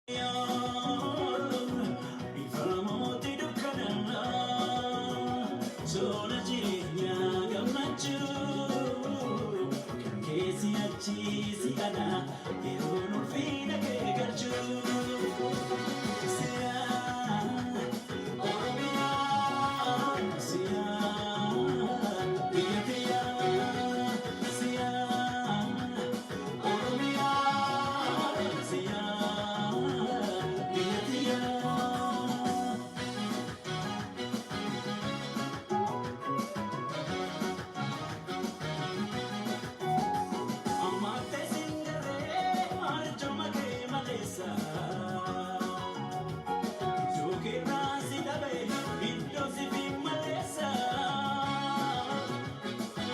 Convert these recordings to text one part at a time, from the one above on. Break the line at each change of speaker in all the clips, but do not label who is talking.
Ifa dukkanaa, sola jireenyaa gammachuu, kan keessi achi si ana, yeroon ulfina kee galchuu. Siyaa, Oromiyaa, siyaa, biyya tiyyaa, siyaa, Oromiyaa, siyaa, biyya tiyyaa. Ammattee singaree maarjoma kee maleessa. Iddoo si dhabe iddoo si fi maleessa.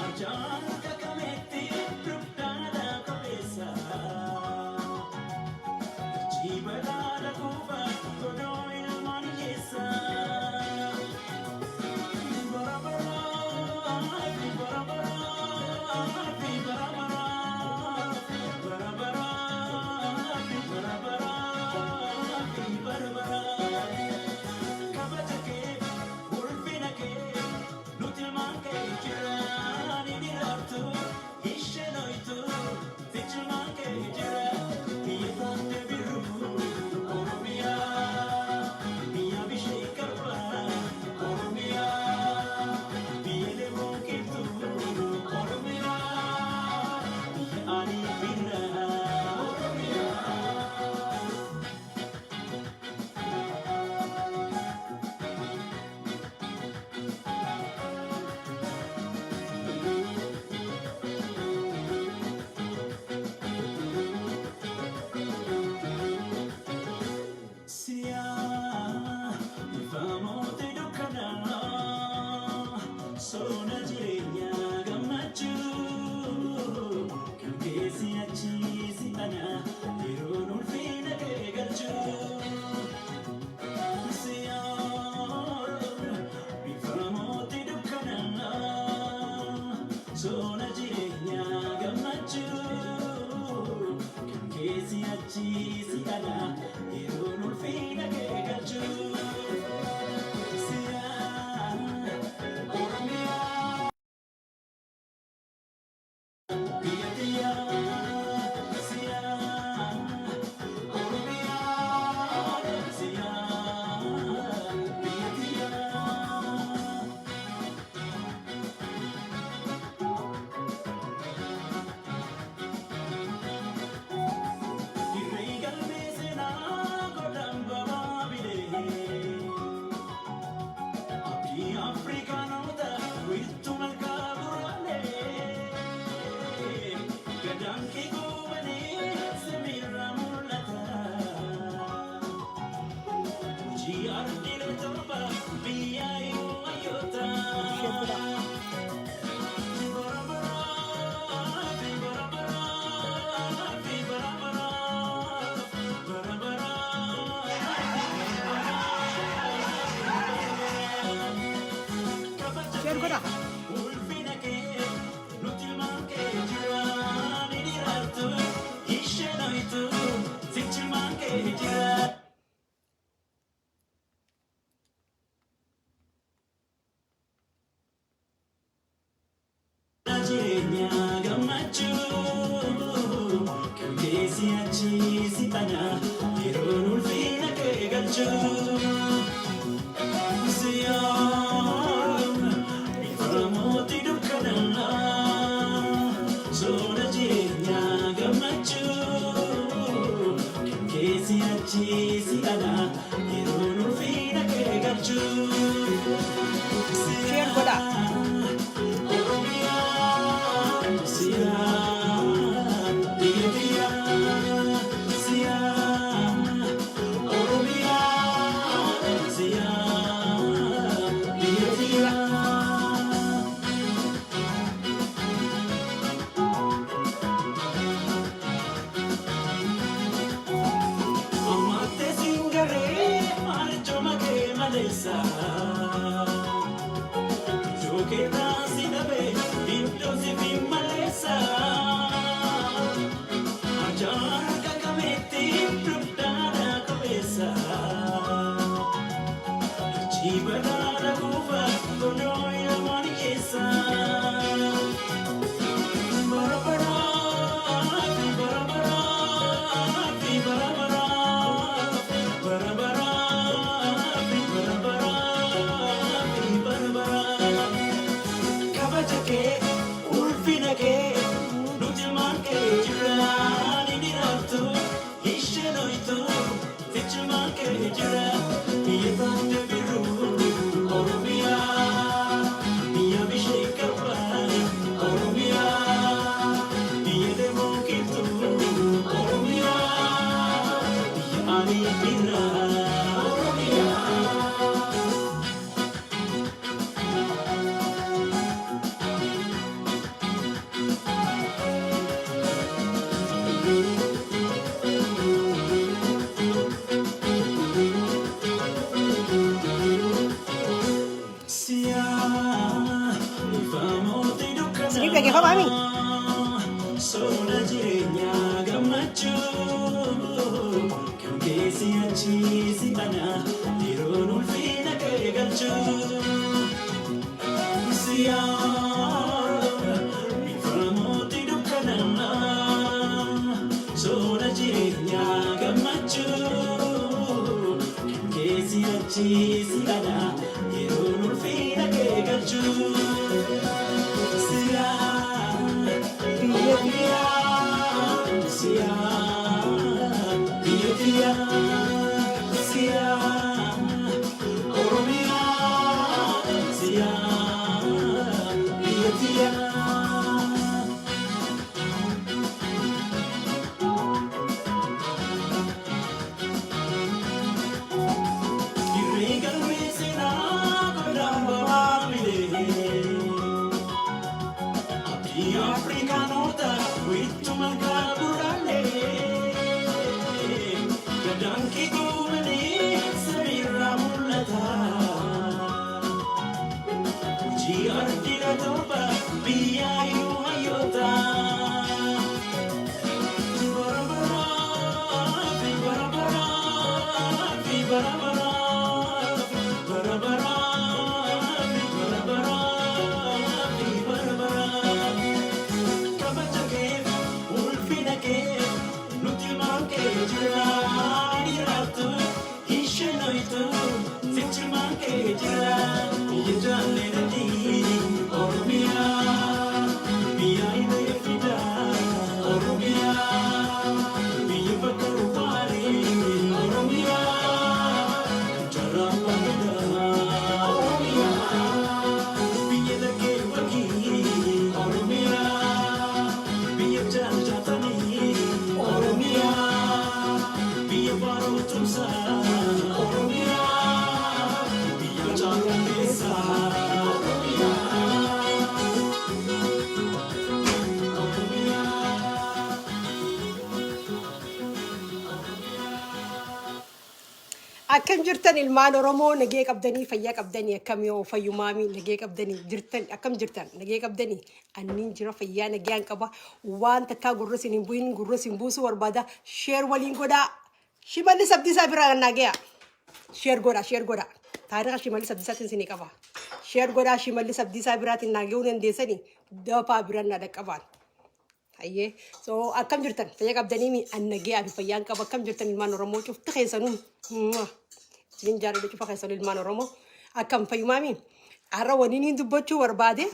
Arjaan kakameetti dugdaadha kopheessa. Dachii badhaadha kuufa godoo ilmaan hiyyeessa. Bara bara bara bara bara bara bara bara bara bara bara. Kabaja kee, ulfina kee, nuti ilmaan kee jira ni diraartu, isheen hoytu, sichi ilmaan kee jira, biyya taate birru, Oromiyaa, biyya bishee qaba, Oromiyaa, biyya deemuu qilxu, Oromiyaa, biyya ani bira, Oromiyaa. Siyaa ifa mootii dukkanaa, sona jireenyaa gammachuu, kan keessi achi si ana, yeroon ulfina kee galchuu. Siyaa ifa mootii dukkanaa, sona jireenyaa gammachuu, kan keessi achi si ana, yeroon ulfina kee galchuu. Siyaa Oromiyaa, biyya tiyyaa, siyaa Oromiyaa, siyaa biyya tiyyaa. Dirree galmee seenaa godhan babaa bilee. Abdii Afrikaanota wiirtuu malkaa buraalee. Gadaan kee goobanee samiirraa mul'ata. Hojii ardiilee 7 biyya hayyoota.
Share godhaa.
Bara bara, bara bara, bara bara, bara bara, bara.
Share godhaa.
Ulfina kee nuti ilmaan kee jira ni diraartu isheen hoytu sichi ilmaan kee jira. Jireenya gammachuu kan keessi achi si ana yeroon ulfina kee galchuu. Siyaa ifa mootii dukkanaa, soora jireenyaa gammachuu, kan keessi achi si ana yeroon ulfina kee galchuu.
Share godhaa.
Oromiyaa, siyaa, biyya tiyyaa, siyaa, Oromiyaa, siyaa, biyya tiyyaa. Ammattee singaree maarjoma kee maleessa. Iddoo keerraa si dhabe iddoo si fi maleessa. Arjaan kakameetti dugdaadha. Hojii badhaadha kuufa godoo ilmaan keessaa. Bara baraa fi bara baraa fi bara baraa bara baraa fi bara baraa fi bara baraa. Kabaja kee, ulfina kee, nuti ilmaan kee jiraan hin hiraaftu, isheen hoytu, sichi ilmaan kee jira. Biyya taate birruu, Oromiyaa, biyya bishee qabaa, Oromiyaa, biyya deemoo qilxuu, Oromiyaa, biyya ani irraa, Oromiyaa. Siyaa ifa mootii
Isiniif dhaggeeffamaa mi?
dukkanaa soda jireenyaa gammachuu kan keessi achi si ana yeroon ulfina kee galchuu. Siyaa ifa mootii dukkanaa soda jireenyaa gammachuu kan keessi achi si ana yeroon ulfina kee galchuu. Siyaa
Biyya
Oromiyaa, siyaa biyya kiyyaa, siyaa Oromiyaa, siyaa biyya kiyyaa. Dirree galmee seenaa godhaan ba'aa bilee. Abdii Afrikaanota wiirtuu malkaa gurraalee. Gadaan kee goonee samiirraa mul'ata. Hojii ardila torba biyyaa iyyuu hayyoota. Bara baraa fi bara baraa fi bara baraa bara baraa fi bara baraa fi bara baraa. Kabaja kee, ulfina kee, nuti ilmaan kee jiraan jiraattu, isheen hoytu, sichi ilmaan kee jira. Biyya jaallee dadii, Oromiyaa, biyya hidhee fidaa, Oromiyaa, biyya bakka ruwaalee, Oromiyaa, jaarraa bareedaa, Oromiyaa. Biyya laggeen wakii, Oromiyaa, biyya jaallatanii, Oromiyaa, biyya baaroo tumsaa, Oromiyaa, biyya jaalalleessaa, Oromiyaa, Oromiyaa.
Akkam jirtan ilmaan Oromoo? Nagee qabdanii, fayyaa qabdanii? Akkam yoo fayyumaamii, nagee qabdanii jirtan? Akkam jirtan, nagee qabdanii? Anniin jira, fayyaa nagayaan qaba. Waan takkaa gurra isin hin bu'in, gurra isin buusuu barbaada. Share waliin godhaa. Shimallis Abdiisaa biraa nagaya. Share godhaa, share godhaa. Taariika Shimallis Abdiisaatiin isinii qaba. Share godhaa. Shimallis Abdiisaa biraatiin nagayuu dandeessanii dafaa biraan na dhaqqabaan. Hayyee, so akkam jirtan, fayyaa qabdanii mi? An nagee abi fayyaan qaba. Akkam jirtan ilmaan Oromoo cufti keessanuu? Isin jaalladha cufa keessanuu. Ilmaan Oromoo, akkam, fayyumaami? Har'a waniin hin dubbachuu barbaade,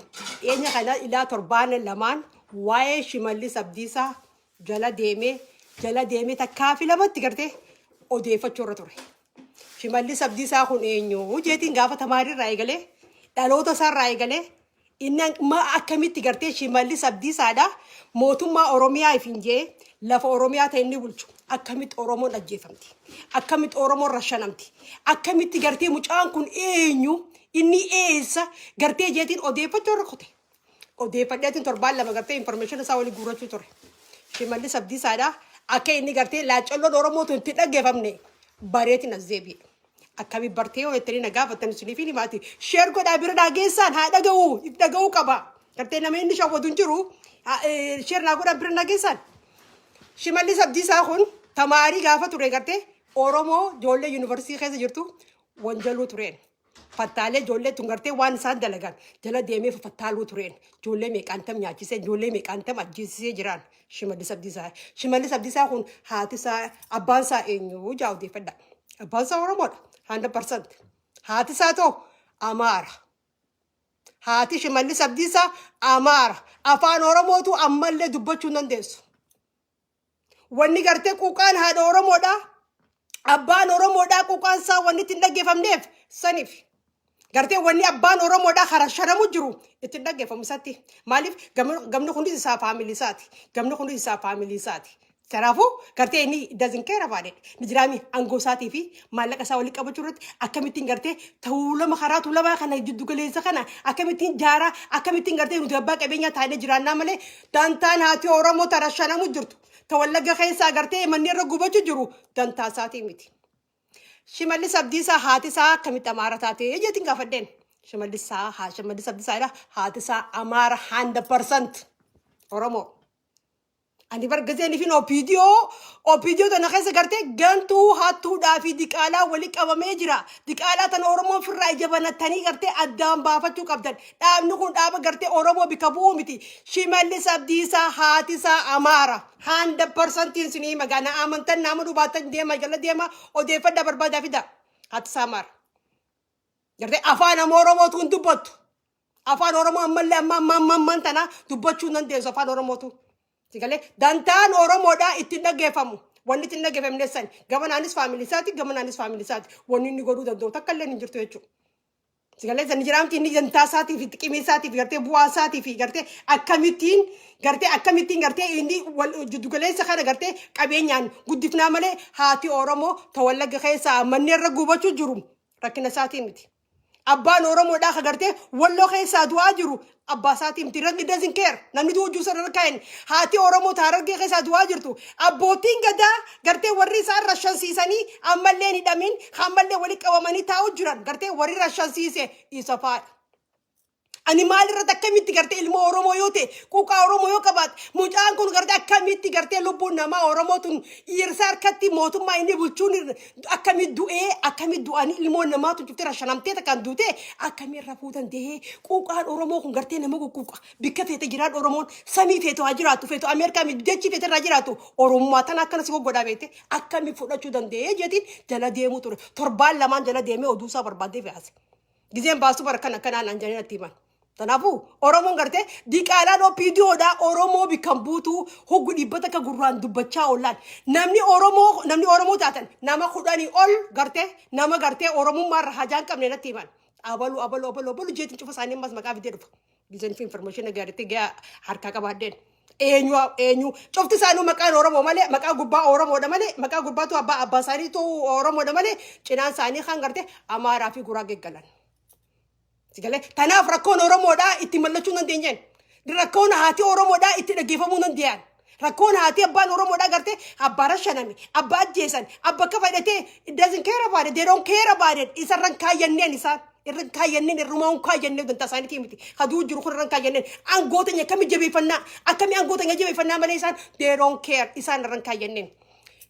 dhiyeenya kana ilaa torbaan lamaan waa'ee Shimallis Abdiisaa jala deemee jala deemee takkaa fi lamatti gartee odeeffachuu irra ture. Shimallis Abdiisaa kun eenyu jeetiin gaafa tamaariirraa eegalee, dhaloota isaarraa eegalee, inni ma akkamitti gartee Shimallis Abdiisaadha mootummaa Oromiyaa ifin jee lafa Oromiyaa ta'e inni bulchu, akkamitti Oromoon ajjeefamti, akkamitti Oromoon rashanamti, akkamitti gartee mucaan kun eenyu, inni eessa gartee jeetiin odeeffachuu irra kute. Odeeffadheetiin torbaan 2 gartee information isaa walii guurrachuu ture. Shimallis Abdiisaadha akka inni gartee laaccalloon Oromootu itti dhaggeeffamne bareetiin as deebi'e. Akkami bartee yoo jettanii na gaafattan, isiniif hin himaati. Share godhaa, bira dhageessaan haa dhaga'u, if dhaga'uu qaba. Gartee nama inni shawwatu hin jiru. Share naa godhaa, bira dhageessaan. Shimallis Abdiisaa kun tamaarii gaafa ture gartee Oromoo ijoollee yuunivarsiitii keessa jirtu wanjaluu tureen. Fattaalee ijoollee tun gartee waan isaan dalagan jala deemee fattaaluu tureen. Ijoollee meeqaantam nyaachisee, ijoollee meeqaantam ajjeesisee jiraan Shimallis Abdiisaa. Shimallis Abdiisaa kun haati isaa, abbaan isaa eenyu jaa odeeffadha. Abbaan isaa Oromoodha. 100%. Haati isaa too Amaara. Haati Shimallis Abdiisaa Amaara. Afaan Oromootu ammallee dubbachuu hin dandeessu. Wanni gartee quuqaan haadha Oromoodha. Abbaan Oromoodha, quuqaan isaa wanni ittiin dhaggeeffamneef saniif. Gartee wanni abbaan Oromoodha harasharamu jiru ittiin dhaggeeffamu isatti. Maaliif? Gamni kunis isaa family isaati. Gamni kunis isaa family isaati. Kanaafuu gartee inni doesn't care about it. Ni jiraami aangoo isaatii fi maallaqa isaa walitti qabachuu irratti akkamittiin gartee tuulama karaa tuulamaa kana jiddu galeessa kana akkamittiin jaaraa, akkamittiin gartee nuti abbaa qabeenyaa taanee jiraannaa malee, dantaan haati Oromoo tarashanamu jirtu. Ta Wallagga keessaa gartee manni irra gubachuu jiru dantaa isaatii miti. Shimallis Abdiisaa haati isaa akkamitti Amaara taatee jeetiin gaafadheen. Shimallis Abdiisaa haati isaa Amaara 100%, Oromoo. Ani bargazeen ifin OPDO OPDO tana keessa gartee gantuu hattuudhaa fi diqaalaa wali qabamee jira. Diqaalaa tana Oromoon firraa ija banattanii gartee addaan baafachuu qabdan. Dhaabni kun dhaaba gartee Oromoo bika bu'uu miti. Shimallis Abdiisaa haati isaa Amaara. 100%iin sinii magaana amantan nama dhubaatan deema jala deema odeeffadha, barbaadaa fida. Haati isaa Amaara. Gartee afaan nama Oromootu hin dubbattu. Afaan Oromoo ammallee amma amma amma ammaan tana dubbachuu hin dandeessu afaan Oromootu. Sigalee dantaan Oromoodhaa ittiin dhaggeeffamu. Wanni ittiin dhaggeeffamne san gamanaanis family isaati, gamanaanis family isaati. Wanni inni godhuu danda'u takka illee hin jirtu jechuudha. Sigalee sani jiraamti inni dantaa isaatii fi xiqimii isaatii fi gartee bu'aa isaatii fi gartee akkamittiin gartee inni wal jiddugaleessa kana gartee qabeenyaan guddifnaa malee, haati Oromoo ta Wallagga keessaa manneen irra gubachuu jiru rakkina isaatii miti. Abbaan Oromoodhaa ka gartee Walloo keessaa du'aa jiru abbaa isaatii miti. Rangi doesn't care. Namni du'u jiru sana kaa'en. Haati Oromoo ta Harargee keessaa du'aa jirtu. Abbootiin gadaa gartee warri isaan rashansiisanii ammallee hin hidhamin, ammallee walitti qabamanii taa'u jiran, gartee warri rashansiise isa fa'aadha. Ani maalirratti akkamitti gartee ilma Oromoo yoo ta'e, quuqaa Oromoo yoo qabaate, mucaan kun gartee akkamitti gartee lubbuun namaa Oromoo tun dhiirsa harkatti mootummaa inni bulchuun akkamitti du'ee, akkamitti du'anii ilmoon namaatu cuftee rashanamtee takkaan duutee akkamiin rafuu danda'ee? Quuqaan Oromoo kun gartee nama quuqa. Bikka feete jiraadhu, Oromoon samii feetu haa jiraattu, feetu Ameerikaa dachii feete irraa jiraattu, Oromummaa tana akkana si goggodhaa beekte akkamiin fudhachuu danda'ee jeetiin jala deemuu ture. Torbaan lamaan jala deemee oduu isaa barbaaddee fe'ase. Gizeen baasu bara kana akkanaan an jedhanii natti himan. Kanaafuu Oromoon gartee diqaalaan OPDOdha. Oromoo bikkan buutuu hoggu dhiibbata akka gurraan dubbachaa oolan. Namni Oromoo taatan nama 10 ol gartee nama gartee Oromummaa irra hajaan qabne natti himan. Abalu abalu abalu abalu jeetiin cufa isaanii ammas maqaa fidee dhufa. Gizeen fi information gaariitti gaa harkaa qabaadheen. Eenyu eenyu cufti isaanii maqaan Oromoo malee, maqaa gubbaa Oromoodha malee, maqaa gubbaatu abbaa abbaa isaaniitu Oromoodha malee, cinaan isaanii kan gartee Amaaraa fi Guraagee galan. Sigalee tanaaf rakkoon Oromoodhaa itti mallachuu hin dandeenyeen. Rakkoon haati Oromoodhaa itti dhaggeeffamuu hin danda'an. Rakkoon haati abbaan Oromoodhaa gartee abbaa rashaname, abbaa ajjeesan, abba akka fedhatee it doesn't care about it. They don't care about it. Isarran kaayyanneen isaan. Irran kaayyanneen, irrumaa hin kaayyanneen, dantaa isaaniitii miti. Haduu jiru kun irran kaayyanneen. Aangoo teenya akkamii jabeeffannaa? Akkamii aangoo teenya jabeeffannaa malee isaan they don't care. Isaan irran kaayyanneen.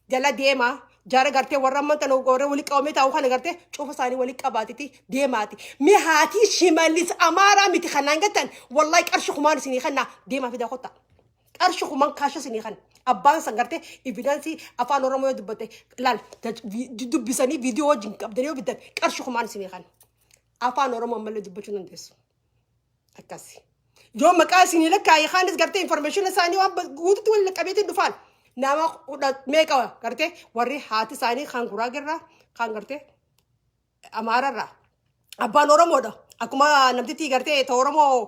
Jala deemaa. Jaara gartee warra amman tana warra wali qabamee taa'u kana gartee cufa isaanii wali qabaatiti deemaati. Mi haatii Shimallis Amaaraa miti kanaan gattan, wallahi qarshi kumaan isinii kanna, deemaa fidaa kottaa. Qarshi kumaan kaasha isinii kan. Abbaan san gartee evidence afaan Oromoo yoo dubbate laal dubbisanii viidiyoo wajjin qabdanii yoo fiddan qarshi kumaan isinii kan. Afaan Oromoo ammallee dubbachuu dandeessu. Akkasi. Yoo maqaa isinii lakkaa'e kaanis gartee information isaanii waan guututti waliin qabeetiin dhufaan. Nama kudha meeqa gartee warri haati isaanii kan Guraagirraa, kan gartee Amaararraa. Abbaan Oromoodha. Akkuma namtitti gartee ta Oromoo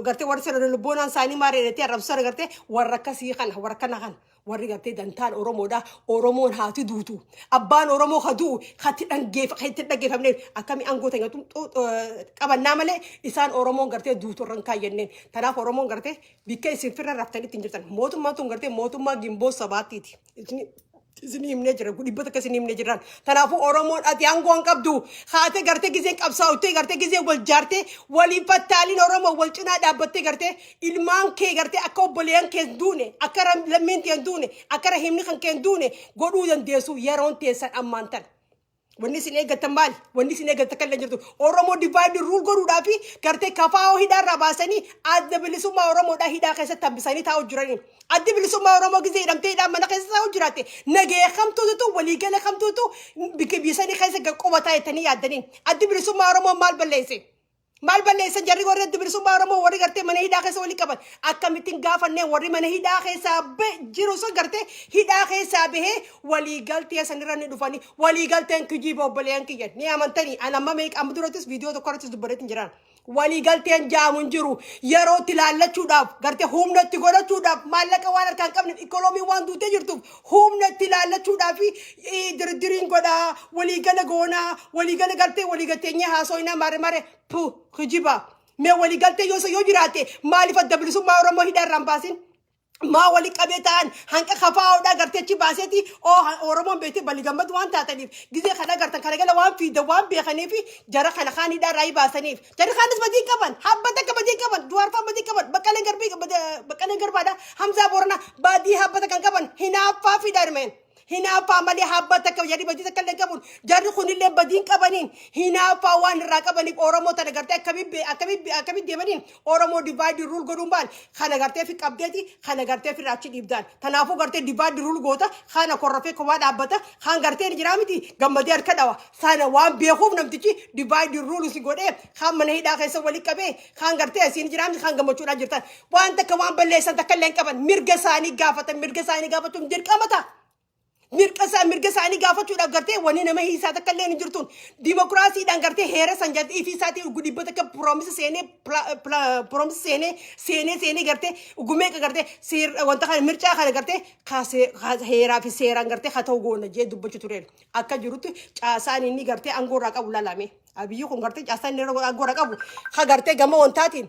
gartee warri sirna lubboonaan isaanii maal jedhatee arrabsan, gartee warra akkasii kana, warra kana kana warri gartee dantaan Oromoodha. Oromoon haati duutu. Abbaan Oromoo ha du'u hatti dhaggeeffamneen akkamii aangoo ta'e qabannaa malee isaan Oromoon gartee duutu irra hin kaayyanneen. Kanaaf Oromoon gartee bikka isin firra raftanii ittiin jirtan. Mootummaan tun gartee mootummaa gimboo sabaattiiti. Isin himnee jira, dhibbata akka isin himnee jiran. Kanaafuu Oromoon ati aangoo hin qabdu. Haate gartee gizeen qabsaa'uttee gartee gizee wal jaartee waliin fattaaliin Oromoo wal cinaa dhaabbattee gartee ilmaan kee gartee akka obboleeyyan kee hin duune, akka lammiin kee hin duune, akka rahimni kan kee hin duune godhuu dandeessu yeroon teessan ammaan tana. Wanni isin eeggattan maali? Wanni isin eeggattan kan jirtu Oromoo divide rule godhuudhaa fi gartee KFO hidhaarraa baasanii Adda Bilisummaa Oromoodhaa hidhaa keessatti hambisanii taa'u jiraniin. Addi Bilisummaa Oromoo gizee hidhamtee hidhaan mana keessa taa'u jiraatte, nagee kamtuutu, waliigala kamtuutu biyya sanii keessa qubataa jettanii yaaddaniin? Addi Bilisummaa Oromoo maal balleesse? Maal balleessan jarri warri Adda Bilisummaa Oromoo, warri gartee mana hidhaa keessa walii qaban? Akkamittiin gaafannee warri mana hidhaa keessaa jiru sun gartee hidhaa keessaa bahee waliigaltee sanirra ni dhufanii? Waliigalteen kijiba, obboleeyyan kiyya, ni amantanii. An amma meeqa amma durattis viidiyoo tokko irrattis dubbateetiin jiran. Waliigalteen jaamu hin jiru. Yeroo itti laallachuudhaaf, gartee humna itti godhachuudhaaf, maallaqa waan harkaan hin qabneef, ikoonomiin waan duutee jirtuuf, humna itti laallachuudhaaf dirdiriin godhaa, waliigala goonaa, waliigala gartee waliigalteenyee haasooyinaa, mare mare pu kijiba. Mee waliigaltee yoo jiraate, maaliif Adda Bilisummaa Oromoo hidhaa irraan baasin? Maa wali qabee ta'an hanqa KFOdhaa gartee achi baaseeti? Oo, Oromoon beektee balli gammadu waan taataniif, gizee kana gartan kana gala waan fiida waan beekaniif, jara kana kaan hidhaa irraa baasaniif. Jarri kaanis badii qaban, habbata akka badii qaban, Duwaarfaan badii qaban, Baqqaleen Garbii, Baqqaleen Garbaadha, Hamzaa Boorana badii habbata kan qaban hinaaffaa fi dharmeen. Hinaaffaa malee habbata akka jarri badii takka illee qabuun, jarri kunillee badiin qabaniin, hinaaffaa waan irraa qabaniif Oromoo tana gartee akkamii deemaniin Oromoo divide rule godhuun baan kana gartee fi qabdeeti kana gartee fi achi dhiibdaan. Kanaafuu gartee divide rule goota, kana korrafee kophaa dhaabbata, kan gartee ni jiraa miti gammadee harka dhawa. Sana waan beekuuf namtichi divide rule si godhee kan mana hidhaa keessa walii qabee, kan gartee asiin jiraa miti kan gammachuudhaan jirtan. Waan takka waan balleessan takka illee hin qaban. Mirga isaanii gaafatan, mirga isaanii gaafachuun dirqama ta'a. Mirga isaanii gaafachuudhaaf gartee wanni nama hiisaa takka illee hin jirtuun. Dimokiraasiidhaan gartee heera san jalatti ifii isaatii dhibbata akka promise seenee, promise seenee seenee seenee gartee gumeeqa gartee wanta kana mircaa kana gartee heeraa fi seeraan gartee haa ta'u goona jee dubbachuu tureen. Akka jirutti caasaan inni gartee aangoo irraa qabu lalame. Abiyyi kun gartee caasaan inni aangoo irraa qabu ha gartee gama wantaatiin,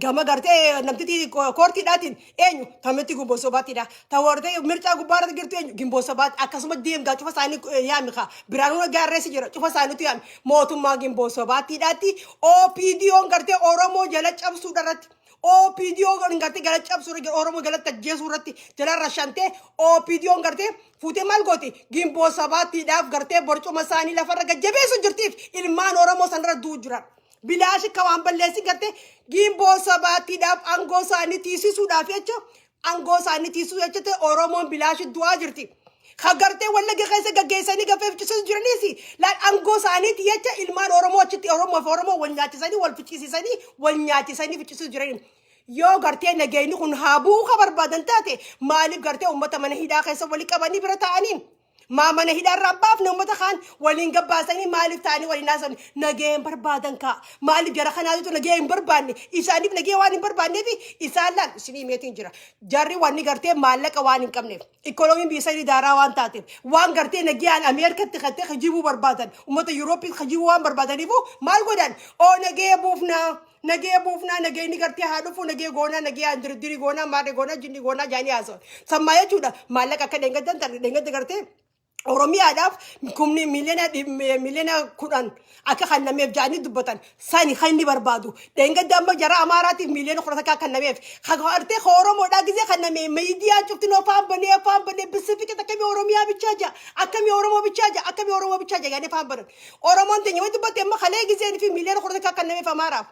gama gartee namtitti koortiidhaatiin eenyu tamitti Gimboo Sabaatiidha. Ta wartee mircaa gubbaarra jirtu eenyu? Gimboo Sabaati. Akkasuma deemgaa cufa isaanii yaami kaa. Biraanuu Gaarreessi jira, cufa isaaniitu yaami. Mootummaa Gimboo Sabaatiidhaatti OPDOn gartee Oromoo jala cabsuudha irratti. OPDO gartee jala cabsuu irratti, Oromoo jalatti ajjeesuu irratti jala rashantee, OPDOn gartee fuutee maal gooti? Gimboo Sabaatiidhaaf gartee borcuma isaanii lafarra gajjabeessu jirtiif ilmaan Oromoo sanarra du'u jiran. Bilaashi akka waan balleessi gartee Gimboo Sabaatiidhaaf aangoo isaanii tiisisuudhaaf jecha, aangoo isaanii tiisisuu jecha ta'e Oromoon bilaashi du'aa jirti. Ka gartee Wallagga keessa gaggeessanii gafee ficcisiisu jiranis laal, aangoo isaaniiti jecha ilmaan Oromoo achitti Oromoo fi Oromoo wal nyaachisanii, wal ficcisiisanii, wal nyaachisanii ficcisiisu jiranii. Yoo gartee nageenyi kun haa bu'uu ka barbaadan taate, maaliif gartee uummata mana hidhaa keessa walii qabanii bira ta'aniin? Maa mana hidhaarraa baafne? Uummata kaan waliin gabbaasanii maaliif ta'anii waliin haasan? Nagee hin barbaadan kaa. Maaliif jara kanaatitu nagee hin barbaanne? Isaaniif nagee waan hin barbaanneef isaan laal isinii meetiin jira. Jarri wanni gartee maallaqa waan hin qabneef, ikoonomiin biyya sanii daaraa waan taateef, waan gartee nagayaan Ameerikatti kattee kijibuu barbaadan, uummata Yuurooppii kijibuu waan barbaadaniifu maal godhan? Oo, nagee buufnaa. Nagee buufnaa, nageenyi gartee haa dhufu, nagee goonaa, nagee aan dirdirii goonaa, maarree goonaa, jinni goonaa jaanii haasawan. Sammaa jechuudha maallaqa akka dheengaddan dheengadda gartee Oromiyaadhaaf kumni miiliyoona 10 akka kennameef jaanii dubbatan sani kan inni barbaadu. Dheengadda amma jara Amaaraatiif miiliyoona 11 kennameef. Gartee Oromoodhaa gizee kenname miidiyaan cuftin afaan banee bisifike akkamii Oromiyaa bichaa jaa, akkamii Oromoo bichaa jaa, akkamii Oromoo bichaa jaa jaanii afaan banan. Oromoon teenya way dubbatte amma kalee gizeen fi miiliyoona 11 kennameef Amaaraaf.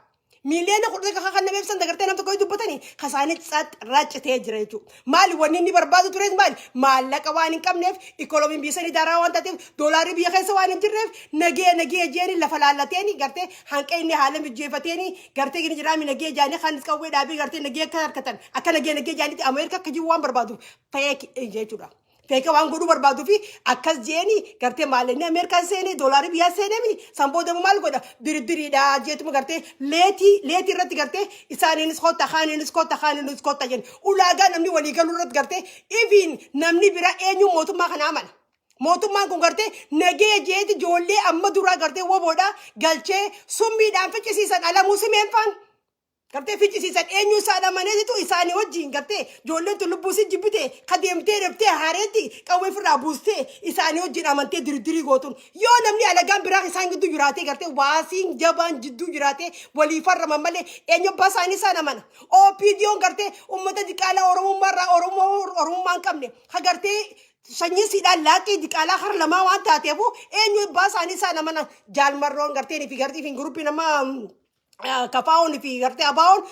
Miiliyoona 11 kennameef san dagartee nam tokko dubbatanii kasaanii tsax raccitee jira jechuudha. Maali wanni inni barbaadu tures maali? Maallaqa waan hin qabneef, ikoonomiin biyya sanii daaraa waan taateef, doolaarri biyya keessa waan hin jirreef, nagee nagee jeeni lafa laallateeni gartee hanqa inni haala mijjeeffateeni gartee gini jiraami nagee jaanii kan qawwee dhaabii gartee nagee akka harkatan, akka nagee nagee jaanitti Ameerika akka jiru waan barbaadu fake jechuudha. Fake waan godhuu barbaaduu fi akkas jeeni gartee maallaqni Ameerikaan seenee, doolaarri biyyaa seenee mini san booda maal godha? Diriddiriidha jeetuma gartee leetii leetii irratti gartee isaaniinis kotta, kaaniinis kotta, kaaniinis kotta jenni. Ulaagaa namni walii galuu irratti gartee ifiin namni bira eenyu mootummaa kana amana? Mootummaan kun gartee nagee jeeti ijoollee amma duraa gartee woboodha galchee summiidhaan ficcisiisan, Alamuu Simeen faan. Gartee ficcisiisan, eenyu isaan amaneetitu isaanii wajjin gartee ijoolleen tun lubbuu si jibbite ka deemtee deemtee haareetti qawwee ofirraa buustee isaanii wajjin amantee dirdirii gootuun? Yoo namni alagaan biraa isaan gidduu jiraatee, gartee waasiin jabaan jidduu jiraatee walii farraman malee, eenyu abbaa isaanii isaan amana? OPDOn gartee uummata diqaalaa Oromummaa irraa Oromoo Oromummaa hin qabne ha gartee. Sanyii siidhaan laaqii diqaalaa har lamaa waan taateefu eenyu abbaa isaanii isaan amana jaalmarroon garteen fi gartii fi guruppii nama kafaa'oon fi gartee abaa'oon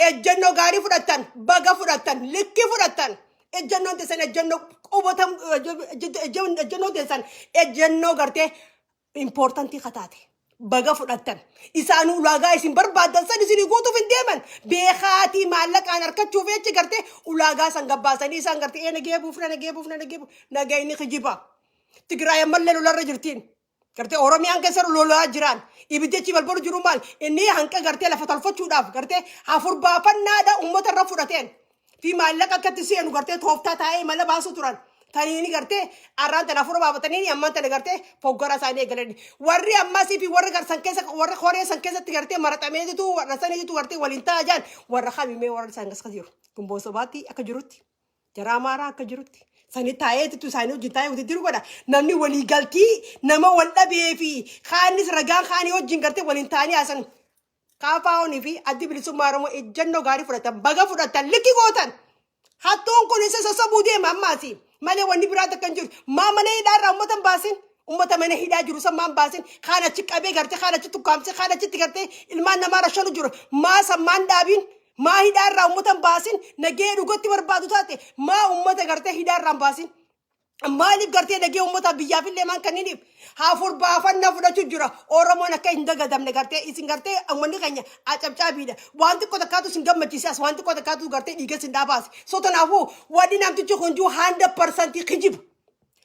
ejjennoo gaarii fudhattan baga fudhattan likki fudhattan ejjennoon teessan ejjennoo qubatam ejjennoon teessan ejjennoo gartee important kataate baga fudhattan. Isaan ulaagaa isin barbaaddan san isin guutuuf hin deeman. Beekaatii maallaqaan harkachuuf jecha gartee ulaagaa san gabbaasanii isaan gartee ee nagee buufna, nagee buufna, nagee buufna, nagayni kijiba. Tigraay ammallee lolarra jirtiin. Gartee Oromiyaan keessa lolaa jiran. Ibiddichi balbalu jiru maal? Inni hanqa gartee lafa tolfachuudhaaf gartee hafur baafannaadha uummata irra fudhateen. Fi maallaqa akkatti seenu gartee tooftaa taa'ee mala baasuu turan. Taniini gartee arraan tana afura baafatanii ammaan tana gartee foggora isaanii eegalanii. Warri ammasii fi warri garsan keessa warri horee san keessatti gartee maraxameetitu warra saniitu gartee waliin taa'aa jiran warra kamimee warra isaan gas jiru. Gumboo sobaatti akka jirutti. Jara Amaaraa akka jirutti. Sani taa'eetitu isaanii wajjin taa'ee walitti jiru godha. Namni walii galtii nama wal dhabee fi kaanis ragaan kaanii wajjin gartee waliin taa'anii haasan. KFO'n fi Addi Bilisummaa Oromoo ejjennoo gaarii fudhatan, baga fudhatan, likki gootan. Hattuun kun isa sossobuu deema ammaasi. Malee wanni biraa takka hin jiru. Maa mana hidhaa irraa uummata hin baasin? Uummata mana hidhaa jiru san maa hin baasin? Kaan achi qabee gartee, kaan achi tukkaamsee, kaan achitti gartee ilmaan namaa rashanu jiru. Maa san maan dhaabin? Maa hidhaa irraa uummata hin baasin? Nagee dhugatti barbaadu taate maa uummata gartee hidhaa irraa hin baasin? Maaliif gartee nagee uummata biyyaaf illee maan kanniniif hafur baafannaa fudhachuu jira. Oromoon akka hin dagadamne gartee isin gartee uummanni keenya acabcaabiidha. Waan xiqqoo takkaatu isin gammachiise as waan xiqqoo takkaatu gartee dhiiga isin dhaabaase. So kanaafuu wanni namtichi kun jiru 100% kijiba.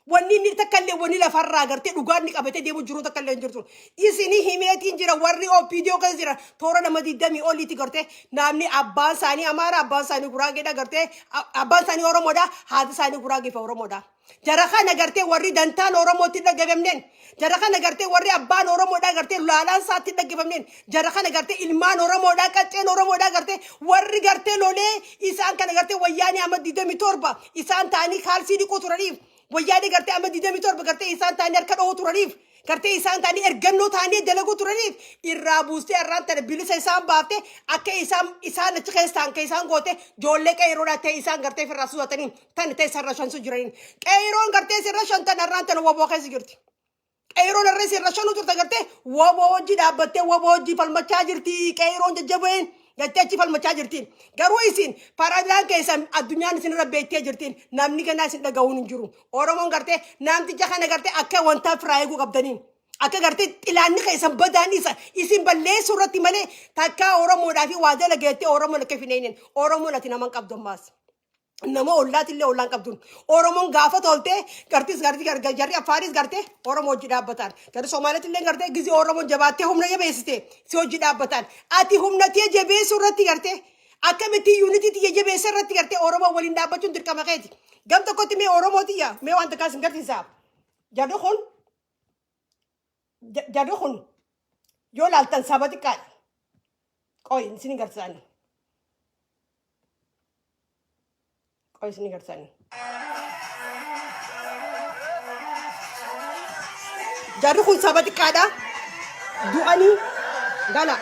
Wanni inni takka illee wanni lafarraa gartee dhugaan inni qabatee deemu jiru takka illee hin jirtu. Isini himeetiin jira warri OPDO keessa jira toora nama 20 oliiti gartee namni abbaan isaanii Amaara, abbaan isaanii Guraageedha, gartee abbaan isaanii Oromoodha, haati isaanii Guraagee fi Oromoodha. Jara kana gartee warri dantaan Oromootti hin dhaggeeffamneen, jara kana gartee warri abbaan Oromoodha gartee laalaan isaatti hin dhaggeeffamneen, jara kana gartee ilmaan Oromoodha, qacceen Oromoodha, gartee warri gartee lolee isaan kana gartee wayyaanii amma 27 isaan ta'anii kaalsii dhiquu turaniif, wayyaanii gartee amma 27 gartee isaan ta'anii harka dhahuu turaniif, gartee isaan ta'anii ergannoo ta'anii dalaguu turaniif irraa buustee har'aan tana bilisa isaan baafte akka isaan isaan achi keessa ta'an kan isaan goote ijoollee qeeroodhaa ta'e isaan gartee ofirraa suusatanii tan ta'e isarra shansu jiraniin qeeroon gartee sirra shantan har'aan tana waboo keessa jirti. Qeeroon har'a sirra shanu turte gartee waboo hojii dhaabbattee waboo hojii falmachaa jirti qeeroon jajjabeen jettee achi falmachaa jirti. Garuu isin paradaan keessan addunyaan isin irra beektee jirti, namni ganaa isin dhaga'uun hin jiru. Oromoon gartee namticha kana gartee akka wantaa firaa eeguu qabdaniin. Akka gartee xilaanni keessan badaan isa isin balleessuu irratti malee takkaa Oromoodhaa fi waa dalageettee Oromoon akka hin eenyeen Oromoon ati nama hin qabdu ammaas. Nama ollaatillee ollaan qabduun. Oromoon gaafa toltee gartis garti gargar jarri Affaaris gartee Oromoo hojii dhaabbatan. Jarri Somaaliitillee gartee gizee Oromoon jabaattee humna jabeessite si hojii dhaabbatan. Ati humna tee jabeessuu irratti gartee akkamitti unity tiyya jabeessa irratti gartee Oromoo waliin dhaabbachuun dirqama keeti. Gam tokkotti mee Oromoo tiyya mee waan takkaa sin garsiisa. Jarri kun yoo laaltan saba xiqqaadha. Qoy isin garsiisanii. Qoy isin garsiisanii. Jarri kun saba xiqqaadha. Du'anii gala.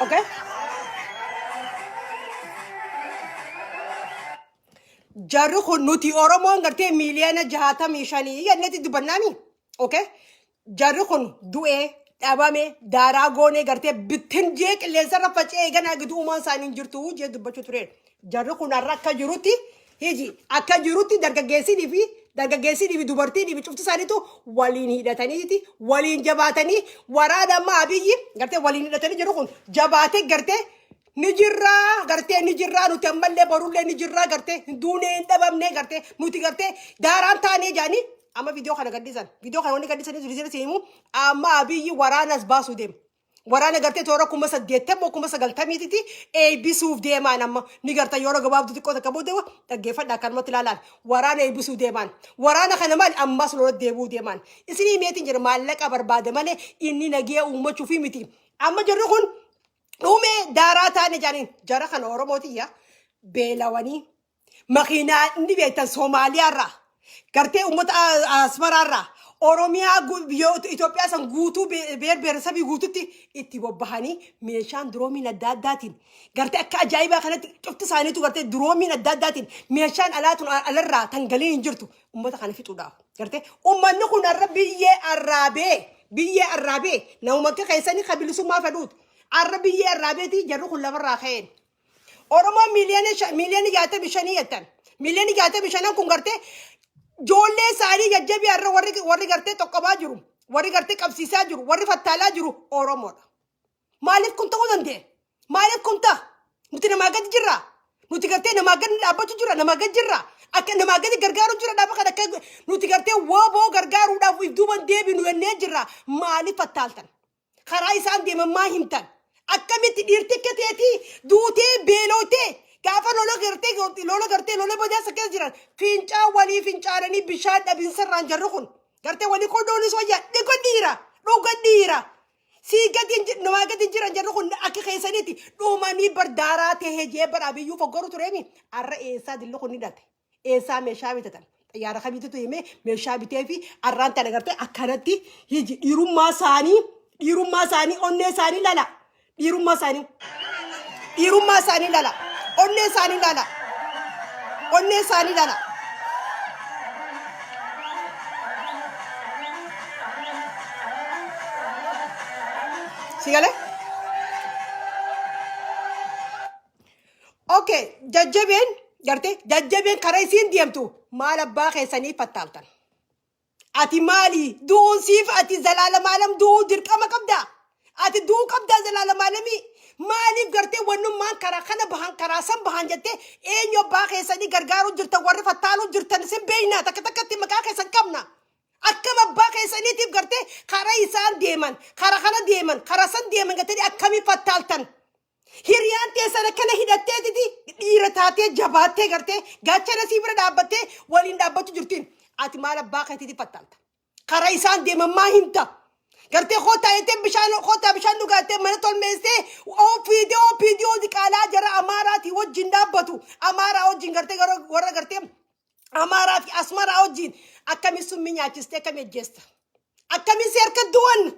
Okay? Jarri kun nuti Oromoon gartee miiliyoona 65 jennetti dubbannaami. Okay? Jarri kun du'ee dhabame daaraa goonee gartee bittin jee qilleensarra faca'ee ganaa gidduu uumaan isaanii hin jirtu jee dubbachuu ture. Jarri kun har'a akka jirutti hiji akka jirutti dargaggeessinii fi dubartiinii fi cufti isaaniitu waliin hidhataniiti waliin jabaatanii waraana amma Abiyyi gartee waliin hidhatanii jiru kun jabaatee gartee ni jirraa, gartee ni jirraa, nuti ammallee borullee ni jirraa, gartee hin duunee hin dhabamnee, gartee nuti gartee daaraan taanee jaanii amma viidiyoo kana gadhiisan. Viidiyoo kana wanni gadhiisanii jiru himu amma Abiyyi waraanas baasuu deema. Waraana gartee toora 80,000 90,000titti eebbisuuf deemaan amma ni garta yeroo gabaabduu xiqqoo takka booda dhaggeeffadha akkanumatti ilaalaan waraana eebbisuu deemaan. Waraana kana maali ammas lola deebi'uu deemaan. Isinii meetiin jira maallaqa barbaade malee inni nagee uummachuufi miti. Amma jarri kun dhumee daaraa taane jaaniin jara kana Oromootiyya beelawanii. Makiinaa inni beektan Soomaaliyaarraa gartee uummata Asmaraarraa Oromiyaa biyyoota Itoophiyaa san guutuu beer beeresabii guututti itti bobbahanii meeshaan duroomiin adda addaatiin gartee akka ajaa'ibaa kanatti cufti isaaniitu gartee duroomiin adda addaatiin meeshaan alaa tun alarraa tan galiin hin jirtu uummata kana fixuudhaaf gartee uummanni kun har'a biyyee arraabee biyyee arraabee namuma akka keessanii kan bilisummaa fedhuutu har'a biyyee arraabeetii jarri kun lafarraa ka'een. Oromoon miiliyoona 65 jettan. Miiliyoona 65n kun gartee ijoollee isaanii jajjabii har'a warri gartee xoqqobaa jiru, warri gartee qabsiisaa jiru, warri fattaalaa jiru Oromoodha. Maaliif kun ta'uu danda'e? Maaliif kun ta'a? Nuti namaa gadi jirra. Nuti gartee namaa gadi dhaabbachuu jirra, namaa gadi jirra. Akka namaa gadi gargaaruu jira dhaaba kana akka nuti gartee wooboo gargaaruudhaaf if duuban deebinu jennee jirra. Maaliif fattaaltan? Karaa isaan deeman maa himtan? Akkamitti dhiirti akka teetii duutee beelooytee gaafa lola gartee lola gartee lola badaa isa keessa jiran fincaan walii fincaananii bishaan dhabinsarraan jarri kun gartee walii qodoonis wayyaa dhuga dhiira dhuga dhiira sii gadi hin namaa gadi hin jiran jarri kun akka keessaniiti dhumanii bardaaraa tahee jee bara abiyyuu foggoru tureemi arra eessaa dilli kun ni dhate. Eessaa meeshaa bitatan? Xayyaara kamiitu himee meeshaa bitee fi arraan tana gartee akkanatti hiji dhiirummaa isaanii onnee isaanii lala dhiirummaa isaanii lala onnee isaanii lala onnee isaanii lala. Si galee? Okay, jajjabeen gartee jajjabeen karaa isiin deemtu maal abbaa keessanii fattaaltan. Ati maali? Du'uun siif ati zalaalamaalam du'uu dirqama qabda. Ati du'uu qabdaa zalaalamaalamii. Maaliif gartee wannummaan karaa kana bahan karaa san bahan jettee eenyu abbaa keessanii gargaaruu jirtan warri fattaaluu jirtan sin beekna takka takkatti maqaa keessan qabna. Akkam abbaa keessaniitiif gartee karaa isaan deeman karaa kana deeman karaa san deeman gartee akkamii fattaaltan. Hiriyaan teessan akkana hidhatteetiti dhiira taatee jabaattee gartee gaachana sii bira dhaabbattee waliin dhaabbachuu jirtiin. Ati maal abbaa keetiiti fattaalta? Karaa isaan deeman maa himta? Gartee kootaa jettee bishaan kootaa bishaan dhugaattee mana tolmeessee OPDO OPDO diqaalaa jara Amaaraatii wajjin dhaabbatu. Amaaraa wajjin gartee warra gartee Amaaraa fi Asmaraa wajjin akkamiin summii nyaachistee akkamii ajjeesta? Akkamiin si harka du'an?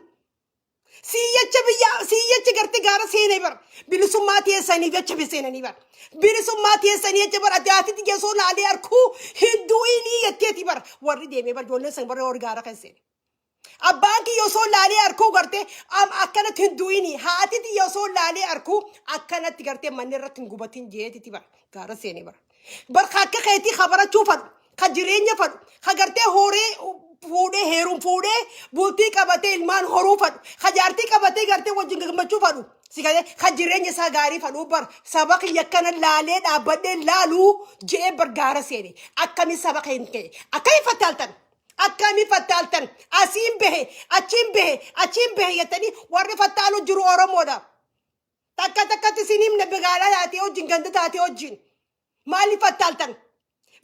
Siyyacha biyya siyyacha gartee gaara seenee bar bilisummaa teessanii jecha seenanii bar bilisummaa teessanii jecha bar ati haati geessoo laalee harkuu hin du'inii jetteeti bar warri deemee bar ijoolleen san warri warri gaara kan seene. Abbaan kiyya osoo laalee harkuu gartee am akkanatti hin du'inii haati tiyya osoo laalee harkuu akkanatti gartee manni irratti hin gubatin jeetiti bar gaara seenee bar. Bar akka keetii ka barachuu fadhu ka jireenya fadhu ka gartee horee fuudhee heerum fuudhee bultii qabatee ilmaan horuu fadhu ka jaartii qabatee gartee wajjin gammachuu fadhu si galee ka jireenya isaa gaarii fadhu bar saba kiyya akkana laalee dhaabbadhee laaluu je'ee bar gaara seene akkamii saba kee ta'e akkamii fattaaltan akkamii fattaaltan asiin bahe achiin bahe achiin bahe jettanii warri fattaalu jiru Oromoodha. Takka takkatti isin himne magaalaa taatee wajjin ganda taatee wajjin maaliif fattaaltan?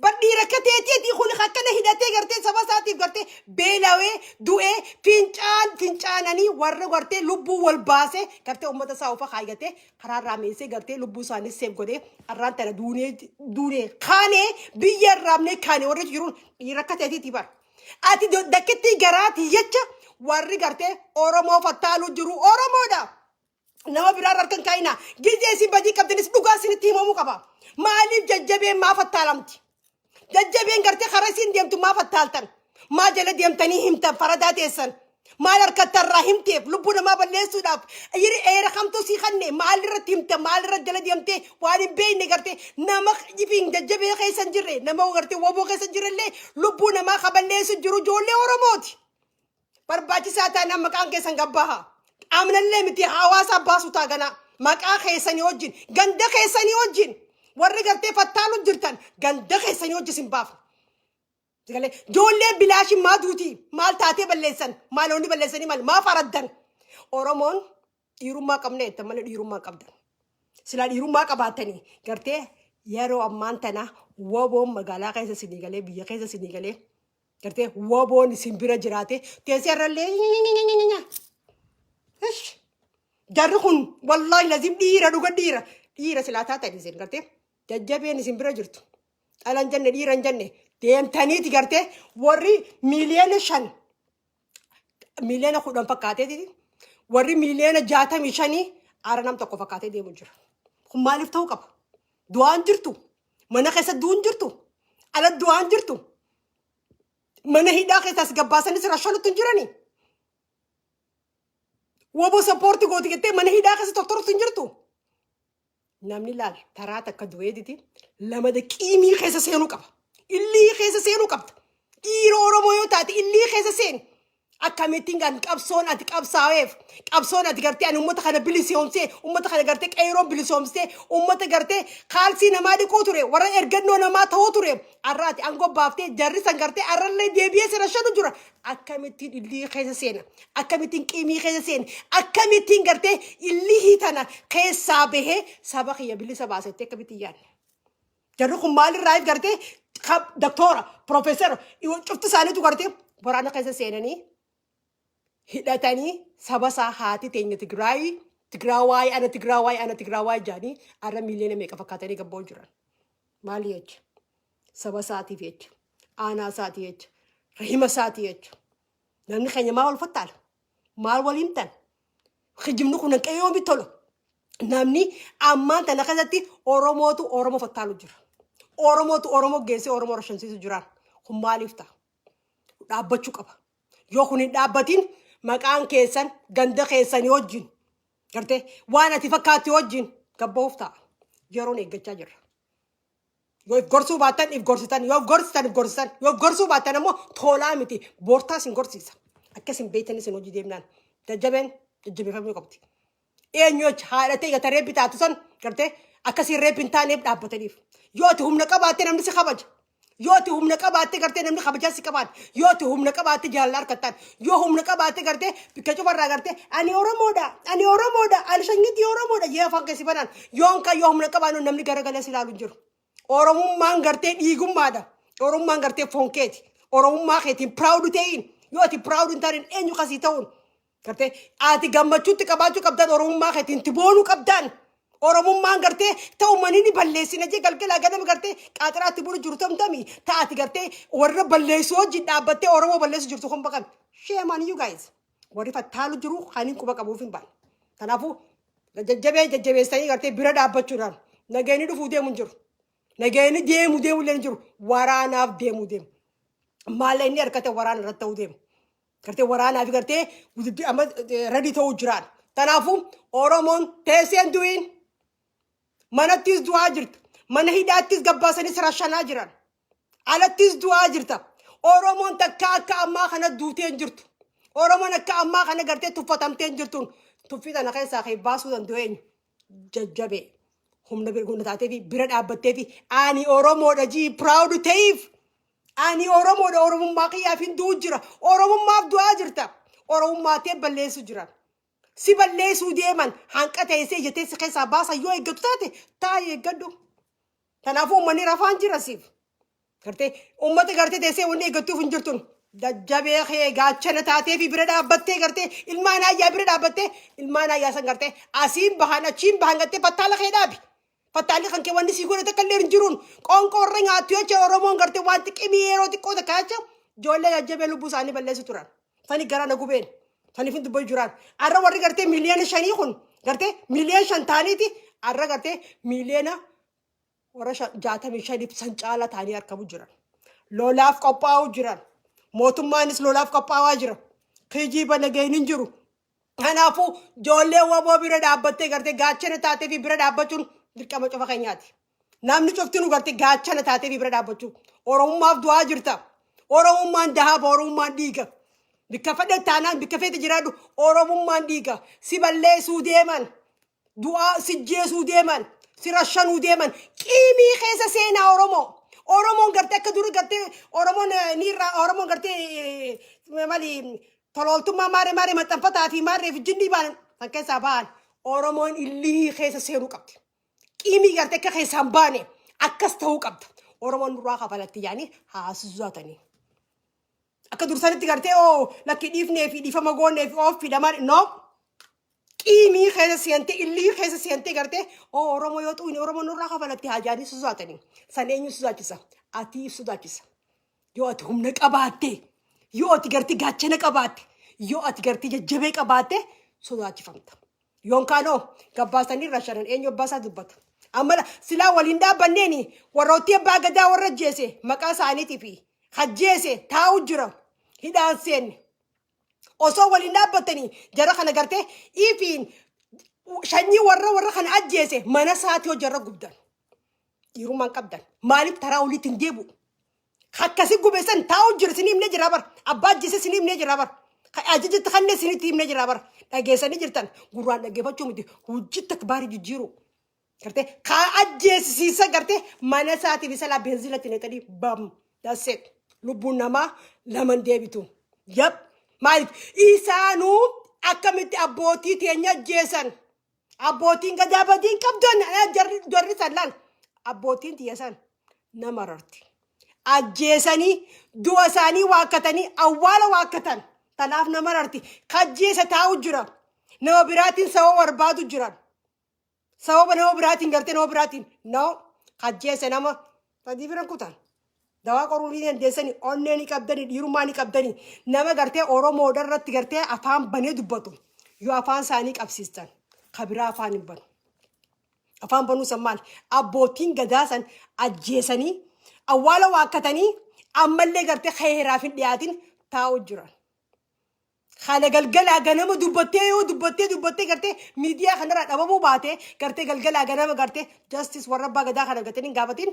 Bar dhiira akka teetii kun akkana hidhatee gartee saba isaatiif gartee beelawee du'ee fincaan fincaananii warra gartee lubbuu wal baasee gartee uummata isaa ofa kaayyatee karaarraa meesee gartee lubbuu isaanii seef godhee arraan tana duunee duunee kaanee biyya irraamnee kaanee warri jiruun dhiira akka teetiiti bar. Ati dakkittii garaatii jecha warri gartee Oromoo fattaaluu jiru Oromoodha. Nama biraa irra harka hin kaa'inaa. Gizee isin badii qabdanis dhugaa isinitti himamuu qaba. Maaliif jajjabeen maa fattaalamti? Jajjabeen gartee karaa isin deemtu maa fattaaltan? Maa jala deemtanii himtan faradaa teessan? Maal harkattarraa himteef lubbuu namaa balleessuudhaaf yiri eera kamtu sii kanne maal irratti himte maal irra jala deemtee waan hin beekne gartee nama ifiin jajjabee keessa hin jirre nama gartee woboo keessa hin jirre illee lubbuu namaa ka balleessu jiru ijoollee Oromooti. Barbaachisaa taanaan maqaan keessan gabbaha. Qaamnallee miti hawaasa baasu taagana. Maqaa keessanii wajjin ganda keessanii wajjin warri gartee fattaalu jirtan ganda keessanii wajjin sin baafna. Galee ijoollee bilaashin maa duuti maal taatee balleessan maal onni balleessanii maal maaf araddan Oromoon dhiirummaa qabna jettan malee dhiirummaa qabdan. Silaa dhiirummaa qabaatanii gartee yeroo ammaan tana woboon magaalaa keessa isinii galee biyya keessa isinii galee gartee woboon isin bira jiraate teessee irrallee. Jarri kun wallaahi lazim dhiira dhuga dhiira dhiira silaa taatan isin gartee jajjabeen isin bira jirtu. Dhalan jenne, dhiira hin jenne, deemtaniiti gartee warri 5 miiliyoona, 10 miiliyoona fakkaateeti, warri 65 miiliyoona aara nam tokko fakkaatee deemu jira. Kun maaliif ta'uu qaba? Du'aan jirtu. Mana keessa du'uun jirtu. Ala du'aan jirtu. Mana hidhaa keessaas gabbaasanii sira shanutti hin jirani. WBO support gooti jettee mana hidhaa keessa tortorutti hin jirtu. Namni laal taraa takka du'eetiti lama qiimii keessa seenuu qaba. Illii keessa seenuu qabda. Dhiira Oromoo yoo taate illii keessa seeni. Akkamittiin kan qabsoon ati qabsaa'eef, qabsoon ati gartee ani uummata kana bilisoomsee, uummata kana gartee qeeroon bilisoomsee, uummata gartee kaalsii namaa dhiquu ture, warra ergannoo namaa ta'uu ture, har'a ati aangoo baaftee jarri san gartee har'allee deebi'ee sira shanu jira. Akkamittiin illii keessa seena? Akkamittiin qiimii keessa seena? Akkamittiin gartee illii tana keessaa bahee saba kiyya bilisa baasettee akkamittiin yaadne? Jarri kun maalirraa gartee doktora, profeesara, cufti isaaniitu gartee waraana keessa seenanii hidhatanii saba isaa haati teenya Tigraay, Tigraawaay, ana Tigraawaay, ana Tigraawaay jedhanii har'a miiliyoona meeqa fakkaatanii gabboo jiran. Maali jecha? Saba isaatiif jecha. Aanaa isaatii jecha. Rahima isaatii jecha. Namni keenya maal wal fattaala? Maal wal himtan? Kijibni kun hanqee yoomi tolu? Namni ammaan tana keessatti Oromootu Oromoo fattaalu jira. Oromootu Oromoo geessee Oromoo rashansiisu jiraan. Kun maaliif ta'a? Dhaabbachuu qaba. Yoo kun hin dhaabbatin, maqaan keessan ganda keessanii wajjin gartee waan ati fakkaatti wajjin gabba'uuf ta'a. Yeroon eeggachaa jirra. Yoo if gorsuu baattan if gorsitan, yoo if gorsitan if gorsitan, yoo if gorsuu baattan ammoo tolaa miti, boortaas hin gorsiisa. Akkas hin beektanis hin hojii deemnaan. Jajjabeen jajjabeeffamuu qabdi. Eenyu jecha haadha ta'e gata reebbi taatu san gartee akkasiin reebbi hin taaneef dhaabbataniif. Yoo ati humna qabaatte namni si kabaja. Yoo ati humna qabaatte gartee namni kabajaa si qabaate. Yoo ati humna qabaatte jaalala harkattaan. Yoo humna qabaatte gartee bikka cufarraa gartee ani Oromoodha, ani Oromoodha, ani shanyitii Oromoodha jee afaan keessi banaan. Yoon kan yoo humna qabaannu namni garagalee si ilaalu hin jiru. Oromummaan gartee dhiigummaadha. Oromummaan gartee foon keeti. Oromummaa keetiin proud ta'in. Yoo ati proud hin taane eenyu kasii ta'uun? Gartee ati gammachuutti qabaachuu qabdan, Oromummaa keetiin itti boonuu qabdan. Oromummaan gartee ta'u manii ni balleessina jee galgalaa ganama gartee qaaxiraatti bulu jiru tamtami ta'ati gartee warra balleessu wajjin dhaabbattee Oromoo balleessu jirtu kun baqan. Shame on you guys. Warri fattaalu jiru kan hin quba qabuuf hin baane. Kanaafuu jajjabee jajjabeessanii gartee bira dhaabbachuudhaan nageenyi dhufuu deemu hin jiru. Nageenyi deemu deemu illee hin jiru. Waraanaaf deemu deemu. Maalla inni harkate waraana irratti ta'uu deemu. Gartee waraanaa fi gartee guddi amma ready ta'uu jiraan. Kanaafuu Oromoon teesseen du'iin manattis du'aa jirta. Mana hidhaattis gabbaasanii sirashanaa jiran. Alattis du'aa jirta. Oromoon takka akka ammaa kana duutee hin jirtu. Oromoon akka ammaa kana gartee tuffatamtee hin jirtuun. Tuffii tana keessaa kee baasuu danda'u eenyu? Jajjabee. Humna humna taatee fi bira dhaabbattee fi ani Oromoodha jii proud ta'eef. Ani Oromoodha, Oromummaa kiyyaaf hin du'u jira. Oromummaaf du'aa jirta. Oromummaa tee balleessu jiran. Si balleessuu deeman hanqa teessee ija teesse keessaa baasan yoo eeggatu taate taa'ee eeggadhu. Kanaafuu uummanni rafaan jira siif. Gartee uummata gartee teessee wanni eeggattuuf hin jirtun. Jajjabee kee gaachana taatee fi bira dhaabbattee gartee ilmaan ayyaa bira dhaabbattee ilmaan ayyaa san gartee asiin bahan achiin bahan gartee fattaala kee dhaabi. Fattaalli kan kee wanni sii godhe takka illee hin jiruun qoonqoo warra nyaattu jecha. Oromoon gartee waan xiqqimii yeroo xiqqoo takka jecha ijoollee jajjabee lubbuu isaanii balleessu turan. Sani garaa na gubeen. Saniif hin dubbatu jiraan. Arra warri gartee 5 miiliyoona kun gartee 5 miiliyoona ta'aniiti arra gartee miiliyoona warra 65f san caala ta'anii argamu jiran. Lolaaf qophaa'uu jiran. Mootummaanis lolaaf qophaa'aa jira. Kijiba nageenyi hin jiru. Kanaafuu ijoollee WBO bira dhaabbattee gartee gaachana taatee fi bira dhaabbachuun dirqama cufa keenyaati. Namni cuftinuu gartee gaachana taatee fi bira dhaabbachuu. Oromummaaf du'aa jirta. Oromummaan dahaaba, Oromummaan dhiiga. Bikka fedhe taanaan bikka feete jiraadhu, Oromummaan dhiiga. Si balleessuu deeman. Du'aa si jeesuu deeman. Si rashanuu deeman. Qiimii keessa seenaa Oromoo. Oromoon gartee akka duri gartee Oromoon ni irraa Oromoon gartee mali tolooltummaa maaree maaree maxxanfataa fi maaree fi jinnii ba'an kan keessaa ba'an, Oromoon illihii keessa seenuu qabdi. Qiimii gartee akka keessaan baane akkas ta'uu qabda. Oromoon nurraa kafalatti yaanii haasisatanii. Akka dursanitti gartee oo lakki dhiifnee fi dhiifama goonee fi oof fidhamaan no. Qiimii keessa seentee, illii keessa seentee gartee oo Oromoo yoo xuqne Oromoo nurraa kafalatti hajaanii sodaatanii. San eenyu sodaachisa? Ati sodaachisa. Yoo ati humna qabaatte, yoo ati gartee gaachana qabaatte, yoo ati gartee jajjabee qabaatte sodaachifamta. Yoonkaanoo gabbaasanii irra shanan eenyu abbaa isaa dubbata. Amma silaa waliin dhaabbanneeni warroottii abbaa gadaa warra ajjeese maqaa isaaniitii fi hajjeese taa'u jira hidhaan seenne. Osoo waliin dhaabbatanii jara kana gartee ifiin shanyii warra kana ajjeese mana isaatii hojii gubdan. Dhiirummaan qabdan. Maaliif taraa oliitti hin deebi'u? Akkasi gube san taa'u jira isin himnee jira bara. Abbaa ajjeese isin himnee jira bara. Ajajatti kanneen isinitti himnee jira bara. Dhageessanii jirtan gurraan dhaggeeffachuu miti hojii takbaarii jijjiiru. Gartee kaa ajjeesisiisa gartee mana isaatiif isa laa beenzilatti naqanii bam. That's it. Lubbuun namaa laman deebitu. Yep. Maaliif isaanuu akkamitti abbootii teenya ajjeesan? Abbootiin gadaa badiin qabdan jarri san laal. Abbootiin tiyya san nama rarti. Ajjeesanii du'a isaanii waakkatanii awwaala waakkatan. Tanaaf nama rarti. Kajjeesa taa'u jira. Nama biraatiin sababa barbaadu jiran. Sababa nama biraatiin gartee nama biraatiin. No. Kajjeese nama sadii biran kutan. Dawaa qoruu ni dandeessanii, onnee ni qabdanii, dhiirummaa ni qabdanii. Nama gartee Oromoodha irratti gartee afaan banee dubbatu. Yoo afaan isaanii qabsiistan, kabiraa afaan hin banu. Afaan banuu san maal? Abbootiin gadaa san ajjeesanii, awwaala waakkatanii, ammallee gartee heeraaf hin dhiyaatin taa'u jiran. Haala galgalaa ganama dubbattee yoo dubbattee dubbattee gartee miidiyaa kanarraa dhabamuu baate gartee galgalaa ganama gartee justice warra abbaa gadaa kana gartee hin gaafatin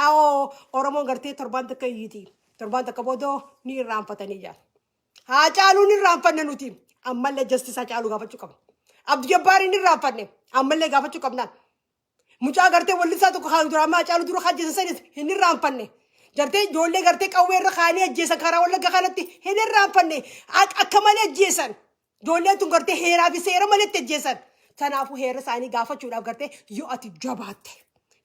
awoo Oromoon gartee torbaan takka iyyiti. Torbaan takka booda ni irraanfatanii jira. Haa caaluu ni irraanfanne nuti ammallee justice haa caaluu gaafachuu qabna. Abdii Jabbaariin ni irraanfanne ammallee gaafachuu qabnaan. Mucaa gartee wallisaa tokko haa dura ammaa caalu dura hajjeesan sanis hin irraanfanne. Gartee ijoollee gartee qawwee irra kaanii ajjeesan karaa Wallagga kanatti hin irraanfanne. Akka malee ajjeesan. Ijoolleen tun gartee heeraa fi seera maletti ajjeesan. Kanaafuu heera isaanii gaafachuudhaaf gartee yoo ati jabaatte,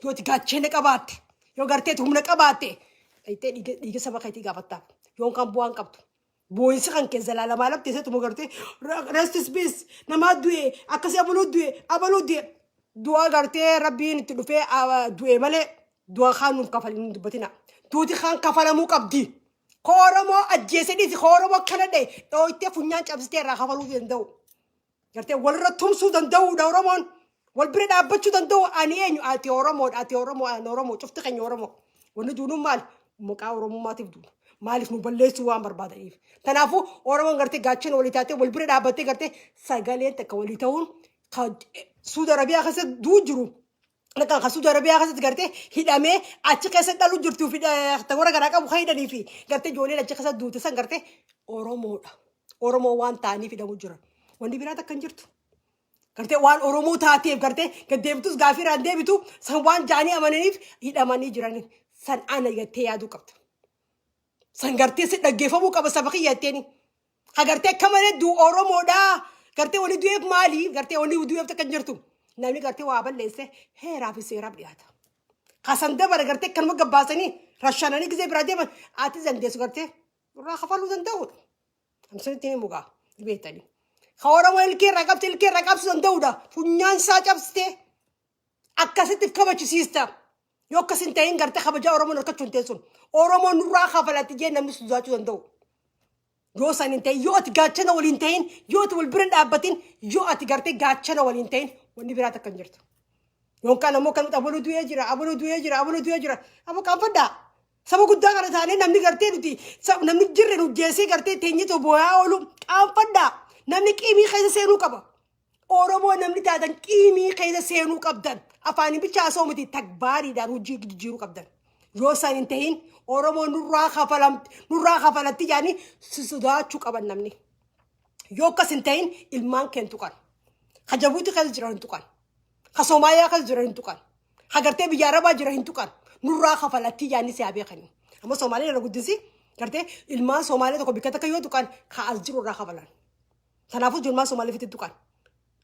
yoo ati gaachana qabaatte, yoo gartee humna qabaatte, dhayitee dhiiga saba keetii gaafattaaf. Yoon kan bu'aan qabdu. Boo'insi kan kee zalaalamaa lafti keessatti gartee rest in peace namaa du'e akkasii abaluu du'e abaluu du'e du'a gartee rabbiin itti dhufee du'e malee du'a kaan nuuf kafalin hin dubbatina. Duuti kaan kafalamuu qabdi. Ko Oromoo ajjeese dhiisi, ko Oromoo akkana dha'e dhooytee funyaan cabsitee irraa kafaluu danda'u. Gartee walirra tumsuu danda'uudha Oromoon. Wal bira dhaabbachuu danda'u. Ani eenyu? Ati Oromoodha, ati Oromoo, ani Oromoo, cufti keenya Oromoo. Wanni duunuun maali? Maqaa Oromummaatiif duuna. Maaliif nu balleessuu waan barbaadaniif. Kanaafuu Oromoon gartee gaachana walii taatee wal bira dhaabbattee gartee sagaleen takka walii ta'uun kan Suudi Arabiyaa keessatti duu jiru. Kan Suudi Arabiyaa keessatti gartee hidhamee achi keessa dhaluu jirtuu fi warra garaa qabu kan hidhanii fi gartee ijoolleen achi keessa duute san gartee Oromoodha. Oromoo waan ta'aniif hidhamuu jiran. Wanni biraa takka hin jirtu. Gartee waan Oromoo taateef gartee gad deemtus gaafii irraan deebitu san waan jaanii amananiif hidhamanii jiranii. San ana jettee yaaduu qabda. San gartee si dhaggeeffamuu qaba saba kiyya jetteeni. Ha gartee akka malee du Oromoodhaa. Gartee wani du'eef maali? Gartee wani du'eef takka hin jirtu. Namni gartee waa balleesse heeraa fi seeraaf dhiyaata. Kasan dabara gartee akkanuma gabbaasanii rashananii gizee biraa deeman ati dandeessu gartee irraa kafaluu danda'uudha. Amsanitti ni mugaa beektanii. Ka Oromoo ilkee irraa qabte ilkee irraa qabsuu danda'uudha. Funyaan isaa cabsitee akkasitti kabachisiista. Yoo akkas hin ta'in gartee kabajaa Oromoon harkachuu hin teessun. Oromoon nurraa kafalatti jee namni sodaachuu danda'u. Yoo san hin ta'in, yoo ati gaachana waliin ta'in, yoo ati wal bira hin dhaabbatin, yoo ati gartee gaachana waliin ta'in, wanni biraa takka hin jirtu. Yookaan ammoo kan abaluu du'ee jira, abaluu du'ee jira, abaluu du'ee jira. Aboo qaanfadhaa. Saba guddaa kana taanee namni gartee nuti namni jirre nu jeesee gartee teenyee boo'aa oolu qaanfadhaa. Namni qiimii keessa seenuu qaba. Oromoo namni taatan qiimii keessa seenuu qabdan. Afaaniin bicha haasa'u miti tagbaariidhaan hojii jijjiiruu qabdan. Yoo san hin ta'in Oromoo nurraa kafalamti nurraa kafalatti jedhanii si sodaachuu qaban namni. Yoo akkas hin ta'in ilmaan kee hin tuqan. Ka Jabuuti keessa jiran hin tuqan. Ka Soomaaliyaa keessa jiran hin tuqan. Ka gartee biyya Arabaa jiran hin tuqan. Nurraa kafalatti jedhanii si haa beekanii. Amma Soomaalee irra guddisi gartee ilmaan Soomaalee tokko bikka takka yoo tuqan ka as jiru irraa kafalan. Kanaafuu ilmaan Soomaalee fitti tuqan.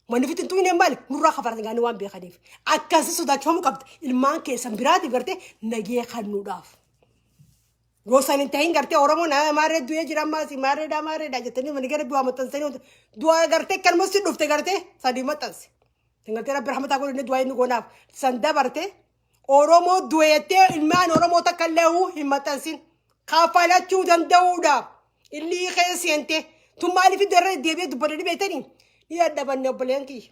Manni fitti hin tuqne maali? Nurraa kafalan gaanii waan beekaniif. Akkasi sodaachifamuu qabda. Ilmaan keessan biraatiif gartee nagee kennuudhaaf. Yoo san hin tahin gartee Oromoon maarree du'ee jira, ammaas maarreedha maarreedha jettanii mani gara du'aa maxxansanii, du'aa gartee kanuma si dhufte gartee sadii maxxanse. Gartee Rabbi rahmataa godhu, inni du'aa inni goonaaf san dabarte. Oromoo du'eettee ilmaan Oromoo takka illee hin maxxansin. Kaffalachuu danda'uudhaaf illi keessa seente tun maaliif irra deebi'ee dubbadanii beektanii ni dadhabanne, obboleen kiyya.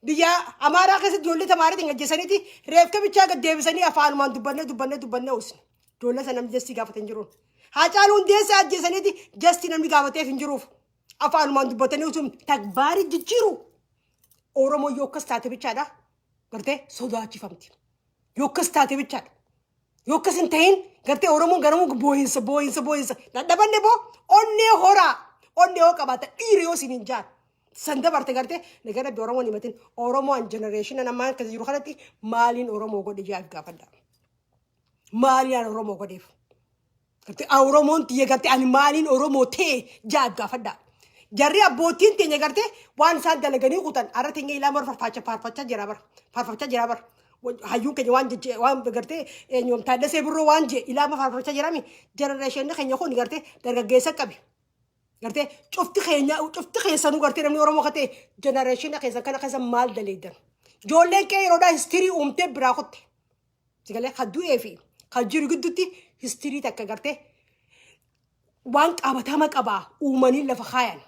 Biyya Amaaraa keessatti ijoollee tamaariitiin ajjeesaniiti reefka bichaa gad deebisanii afaanumaan dubbannee dubbannee dubbannee usne. Ijoollee sana namni justice gaafate hin jiruun. Haacaaluu Hundeessaa ajjeesaniiti justice namni gaafateef hin jiruuf. Afaanumaan dubbatanii utuun tagbaarii jijjiiru. Oromoo yoo akkas taate bichaadha. Gartee sodaachifamti. Yoo akkas taate bichaadha. Yoo akkas hin ta'in gartee Oromoon garamuu boo'insa boo'insa boo'insa. Dadhabanne boo, onnee horaa. Onnee yoo qabaata dhiira yoo isin hin jaan. San dabarte gartee nagara rabbi Oromoon himatin. Oromoon generation ammaan akkasii jiru kanatti maaliin Oromoo godhe jaaf gaafadha. Maaliin Oromoo godheef? Gartee Oromoon tiyya gartee ani maaliin Oromoo ta'e jaaf gaafadha. Jarri abbootiin teenya gartee waan isaan dalaganii kutan arra teenya ilaa mara farfaachaa faarfachaa jira bara. Faarfachaa jira bara. Hayyuun keenya waan jejje waan gartee eenyuun Taaddasee Birroo waan jee ilaa mara faarfachaa jirami. Generation keenya kun gartee dargaggeessa qabi. Gartee cufti keenya, cufti keessanuu gartee namni Oromoo ka ta'e generation keessa kana keessa maal daleeydan? Ijoolleen kee yeroodhaa history uumtee biraa kutte. Sigalee ka du'ee fi ka jiru gidduutti history takka gartee waan qabatama qabaa uumanii lafa kaayan.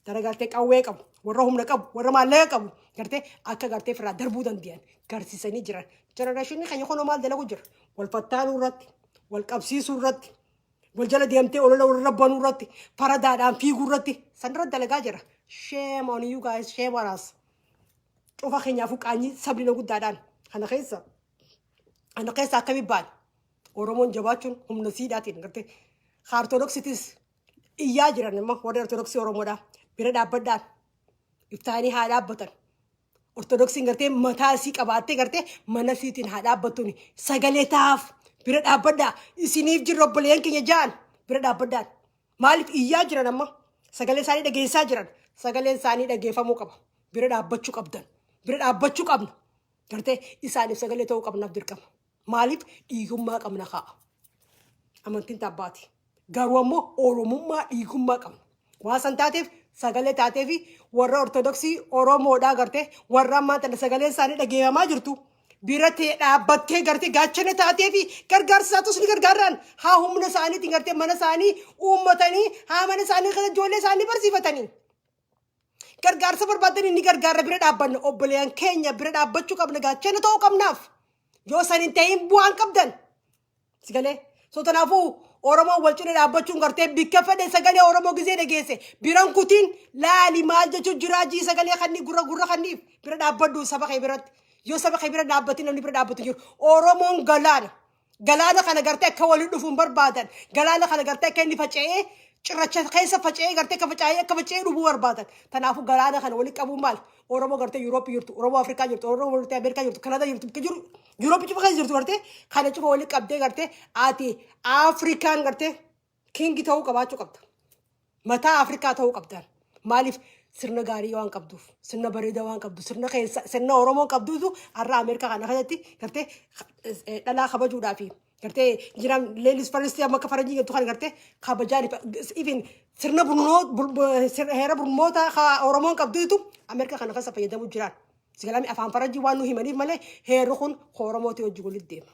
Dara gartee qawwee qabu, warra humna qabu, warra maallaqa qabu gartee akka gartee firraa darbuu danda'an garsiisanii jiran. Generationni keenya kunoo maal dalagu jira? Wal fattaanuu irratti, wal qabsiisuu irratti, wal jala deemtee olola warra banuu irratti, faradaadhaan fiiguu irratti san irratti dalagaa jira. Shame on you guys, shame on us. Cufa keenyaafuu qaanyii sabni guddaadhaan kana keessa. Kana keessa akkamii baane? Oromoon jabaachuun humna siidhaatiin gartee Ortodoksitis iyyaa jiran immoo warri Ortodoksii Oromoodhaa bira dhaabbadhaan iftaanii haa dhaabbatan. Ortodoksiin gartee mataa isii qabaattee gartee mana isiitiin haa dhaabbattuun sagalee taaf bira dhaabbadhaa, isiniif jirra obboleeyyan keenya ja'an bira dhaabbadhaan. Maaliif iyyaa jiran? Amma sagalee isaanii dhageessaa jiran, sagaleen isaanii dhageeffamuu qaba. Bira dhaabbachuu qabdan, bira dhaabbachuu qabna. Gartee isaaniif sagalee ta'uu qabnaaf dirqama. Maaliif? Dhiigummaa qabna kaa'a. Amantiin tabbaati. Garuu ammoo Oromummaa dhiigummaa qabna. Waan san taateef sagalee taatee fi warra Ortodoksii Oromoodhaa gartee warra ammaa tana sagaleen isaanii dhageeffamaa jirtu bira ta'e dhaabbattee gartee gaachana taatee fi gargaarsa isaatus ni gargaarraan haa humna isaaniitiin gartee mana isaanii uummatanii, haa mana isaanii keessa ijoollee isaanii barsiifatanii. Gargaarsa barbaadanii ni gargaarra, bira dhaabbanna, obboleeyyan keenya bira dhaabbachuu qabna, gaachana ta'uu qabnaaf. Yoo san hin ta'in bu'aan qabdan. Sigalee. So kanaafuu Oromoon wal cina dhaabbachuun gartee bikka fedhe sagalee Oromoo gizee dhageesse biran kutiin laali, maal jechuun jiraa jii sagalee kanni gurra gurra kanniif bira dhaabbadhu saba kee biratti. Yoo saba kee bira dhaabbatin namni bira dhaabbatu jiru. Oromoon galaana. Galaana kana gartee akka waliin dhufuun barbaadan. Galaana kana gartee akka inni faca'ee cirracha keessa faca'ee gartee akka faca'ee dhufuu barbaadan. Kanaafuu galaana kana walitti qabuun maal? Oromoo gartee Yuurooppii jirtu, Oromoo Afrikaa jirtu, Oromoo gartee Ameerikaa jirtu, Kanaadaa jirtu, bakka jiru, Yuurooppii cufa keessa jirtu gartee kana cufa walitti qabdee gartee ati Afrikaan gartee king ta'uu qabaachuu qabda. Mataa Afrikaa ta'uu qabdan. Maaliif? Sirna gaarii waan qabduuf, sirna bareedaa waan qabdu, sirna keessa sirna Oromoon qabduutu har'a Ameerikaa kana keessatti gartee dhalaa kabajuudhaa fi gartee jiraan ladies first amma akka faranjii jettu kana gartee kabajaan even sirna heera burnoota Oromoon qabduutu Ameerikaa kana keessa fayyadamuu jiraan. Sigalami afaan faranjii waan nu himaniif malee heerri kun Oromooti hojii walitti deema.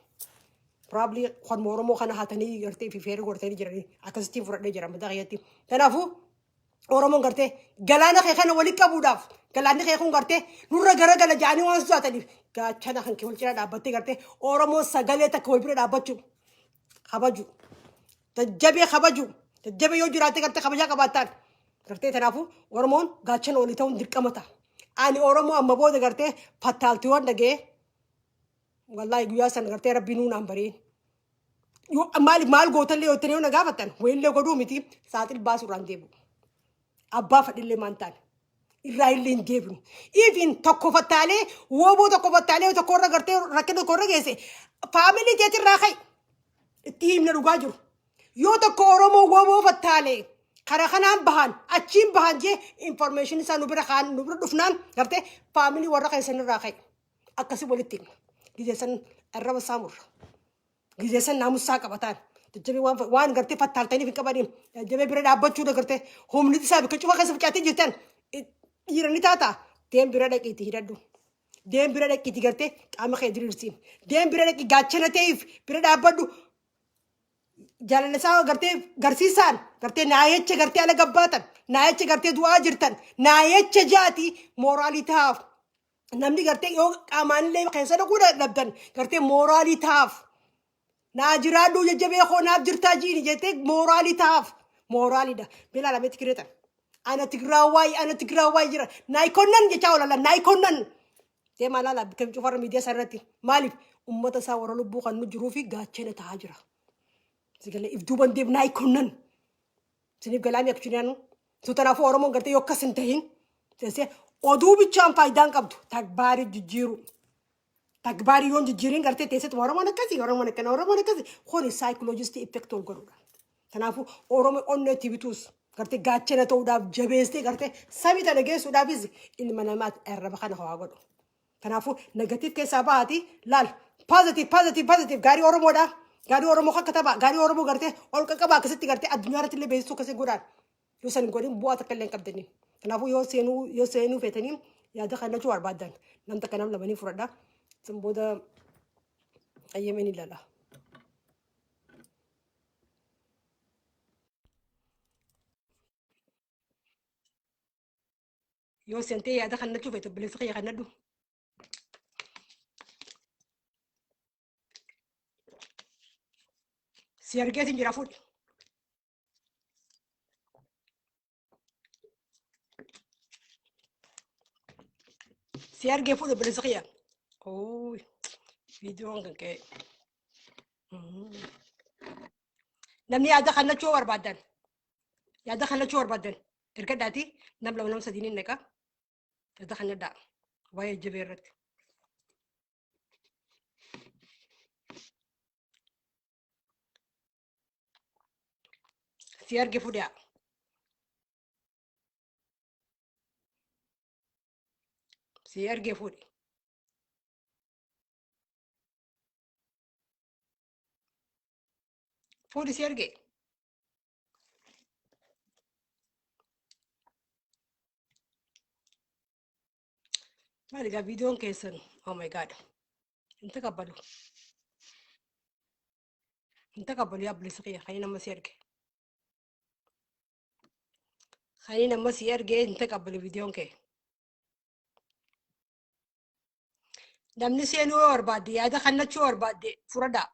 Probably kan Oromoo kana hatanii gartee fi feerri godhatanii jiranii akkasittiin fudhadhee jira mataa kiyyatti. Kanaafuu Oromoon gartee galaana kee kana walitti qabuudhaaf, galaanni kee kun gartee nurra garagala jedhanii waan sodaataniif, gaachana kan kee wal cina dhaabbattee gartee Oromoon sagalee takka wal bira dhaabbachuu kabaju. Jajjabee kabaju. Jajjabee yoo jiraatte gartee kabajaa qabaattaan. Gartee kanaafuu Oromoon gaachana walii ta'uun dirqama ta'a. Ani Oromoo amma booda gartee fattaaltiiwwan dhaga'ee wallaahi guyyaa san gartee rabbii nuun bariin. Yoo maaliif maal gootallee yoo itti na gaafattan, wayillee godhuu miti, saaxil baasuu irraan deebi'u. Abbaa fadhillee maan taane irraa illee hin deebinu. Even tokko fattaalee wooboo tokko fattaalee tokko irra gartee rakkina tokko irra geesse family teetirraa ka'i. Itti himna dhugaa jiru. Yoo tokko Oromoo wooboo fattaalee karaa kanaan bahan achiin bahan jee information isaa nu bira kaan nu bira dhufnaan gartee family warra keessanirraa ka'i. Akkasii walitti himna. Gizee san arraba isaa murra. Gizee san naamusaa qabataan. Jajjabee waan gartee fattaaltaniif hin qabaniin jajjabee bira dhaabbachuudha gartee humni isaa bakka cufa keessa facaatee jirtan dhiira ni taata. Deem bira dhaqiitii hidhadhu. Deem bira dhaqiitii gartee qaama kee diriirsiin. Deem bira dhaqii gaachana ta'eef bira dhaabbadhu. Jaalala isaa gartee garsiisaan gartee naayecha gartee ala gabbaatan naayecha gartee du'aa jirtan naayecha jaati mooraalii tahaaf. Namni gartee yoo qaamaanillee keessa dhaquu dhabdan gartee mooraalii tahaaf. Naa jiraadhuu jajjabee koo naaf jirtaa jiini jettee mooraalii tahaaf. Mooraaliidha. Bilaa lametti kireetan. Ana Tigraawwaay ana Tigraawwaay jira. Naayikonnan jechaa oolala naayikonnan. Deemaa laala bikka cufarra miidiyaa isaa irratti. Maaliif uummata isaa warra lubbuu kan nu jiruu fi gaachana tahaa jira. Sigalee if duuban deem naayikonnan. Siniif galaamii akka jiranu. So kanaafuu Oromoon gartee yoo akkas hin tahin teessee oduu bichaan faayidaan qabdu tagbaarii jijjiiru. Tagbaarii yoon jijjiiriin gartee teesseetuma Oromoon akkasii Oromoon akkana Oromoon akkasii kuni saayikoloojistii effekt ol godhudha. Kanaafuu Oromoo onnee itti bituus gartee gaachana ta'uudhaaf jabeessee gartee samii tana geessuudhaafis ilma namaati arraba kana waa godhu. Kanaafuu negative keessaa bahaati laal positive positive positive gaarii Oromoodha. Gaarii Oromoo akka tapha gaarii Oromoo gartee ol qaqqaba akkasitti gartee addunyaa irratti illee beeksisuu akkasii godhaan. Yoo san hin godhin bu'aa takka illee hin qabdanii. Kanaafuu yoo seenuu feetanii yaada kana jechuu barbaadan nam takka nam lamanii fudhadha. San booda ayyameen ilaala. Yoo seentee yaada kana jechuu feete obboleessa kiyya kan nadhu. Si argeetiin jira fuudhi. Si argee fuudhi obboleessa kiyya. Ooy viidiyoon kan ka'e. Namni yaada kannachuu barbaadan yaada kannachuu barbaadan ergadhaati nam lama nam sadiin hin naqa yaada kannadhaa waa'ee jabee irratti. Si arge fuudhaa. Si arge fuudhi. Fuudhi si arge. Maali egaa viidiyoon keessan oh my God hin taqabbalu. Hin taqabbalu yaa obboleessa kiyya kan inni amma si arge. Kan inni amma si arge hin taqabbalu viidiyoon kee. Namni seenuu yoo barbaadde yaada kannachuu yoo barbaadde fudhadhaa.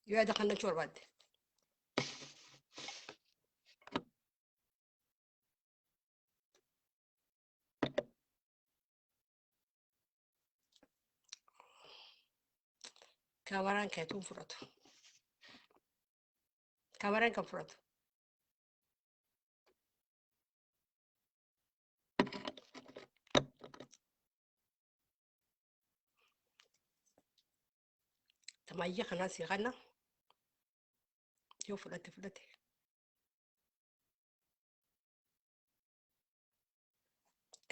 Yoo yaada kannachuu barbaadde. Kaameraan keetuun fudhatu. Kaameraan kan fudhatu. Tamayya kanaa si kana yoo fudhate fudhate.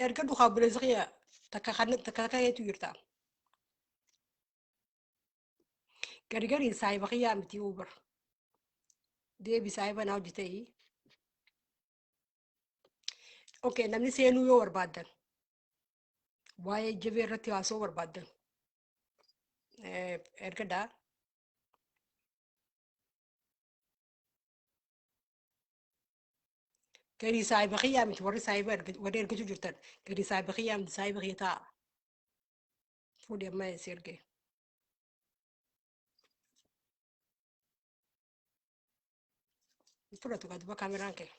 Erga dukaa obboleessa kiyya takka kan takka keetu jirta. Gari gariin saayiba kiyyaa miti uber. Deebi saayiba naa hojjetee. Okay, namni seenuu yoo barbaaddan waa'ee jabee irratti haasa'uu barbaaddan ergadhaa. Garii saayiba kiyyaa miti warri saayiba warri ergachuu jirtan garii saayiba kiyyaa miti saayiba kiyya taa'a. Fuudhi amma si ergee. Fudhatu gaa duba kaameraan kee.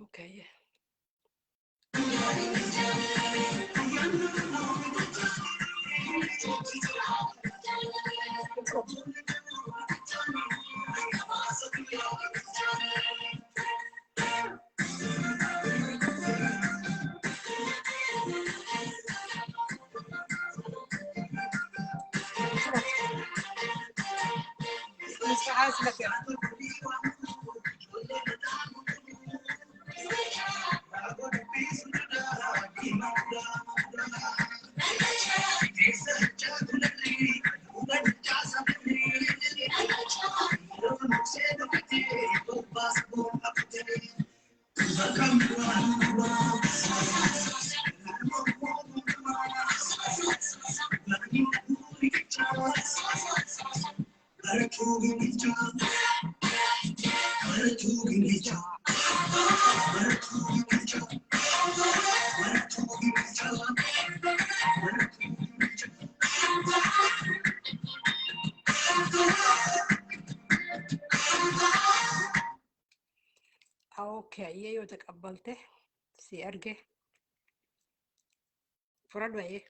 Okay. Fudhatu. Okay, ayyee yoo taqabbalte si arge fudhadhu ayyee.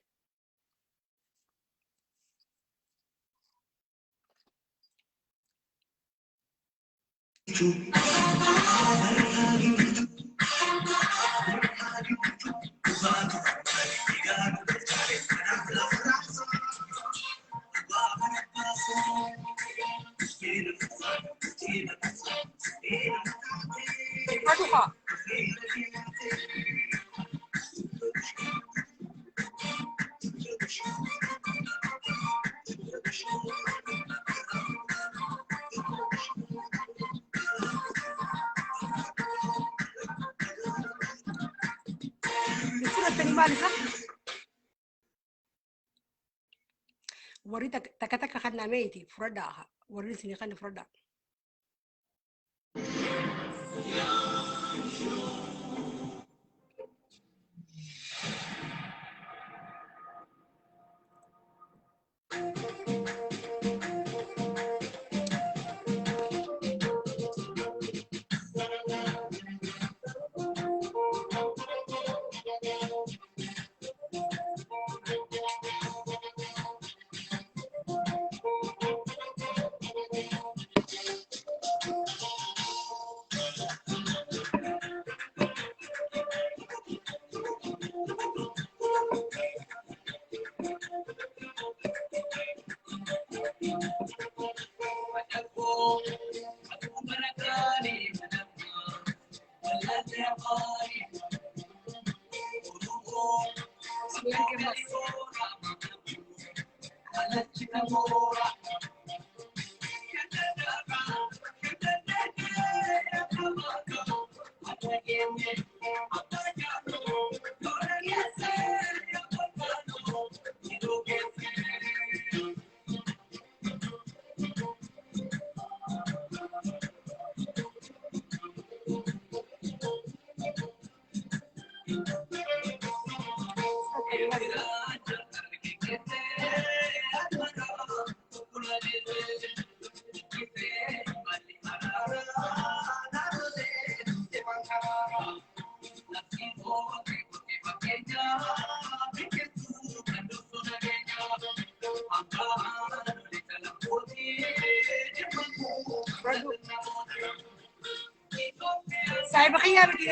Fudhadhu haa. Fudhattanii maal isa? Warri takka takka kan nameeti fudhadhaa. Warri isinii kan fudhadhaa. Si arge mas. Fudhadhu. Saahiba kiyyaa miti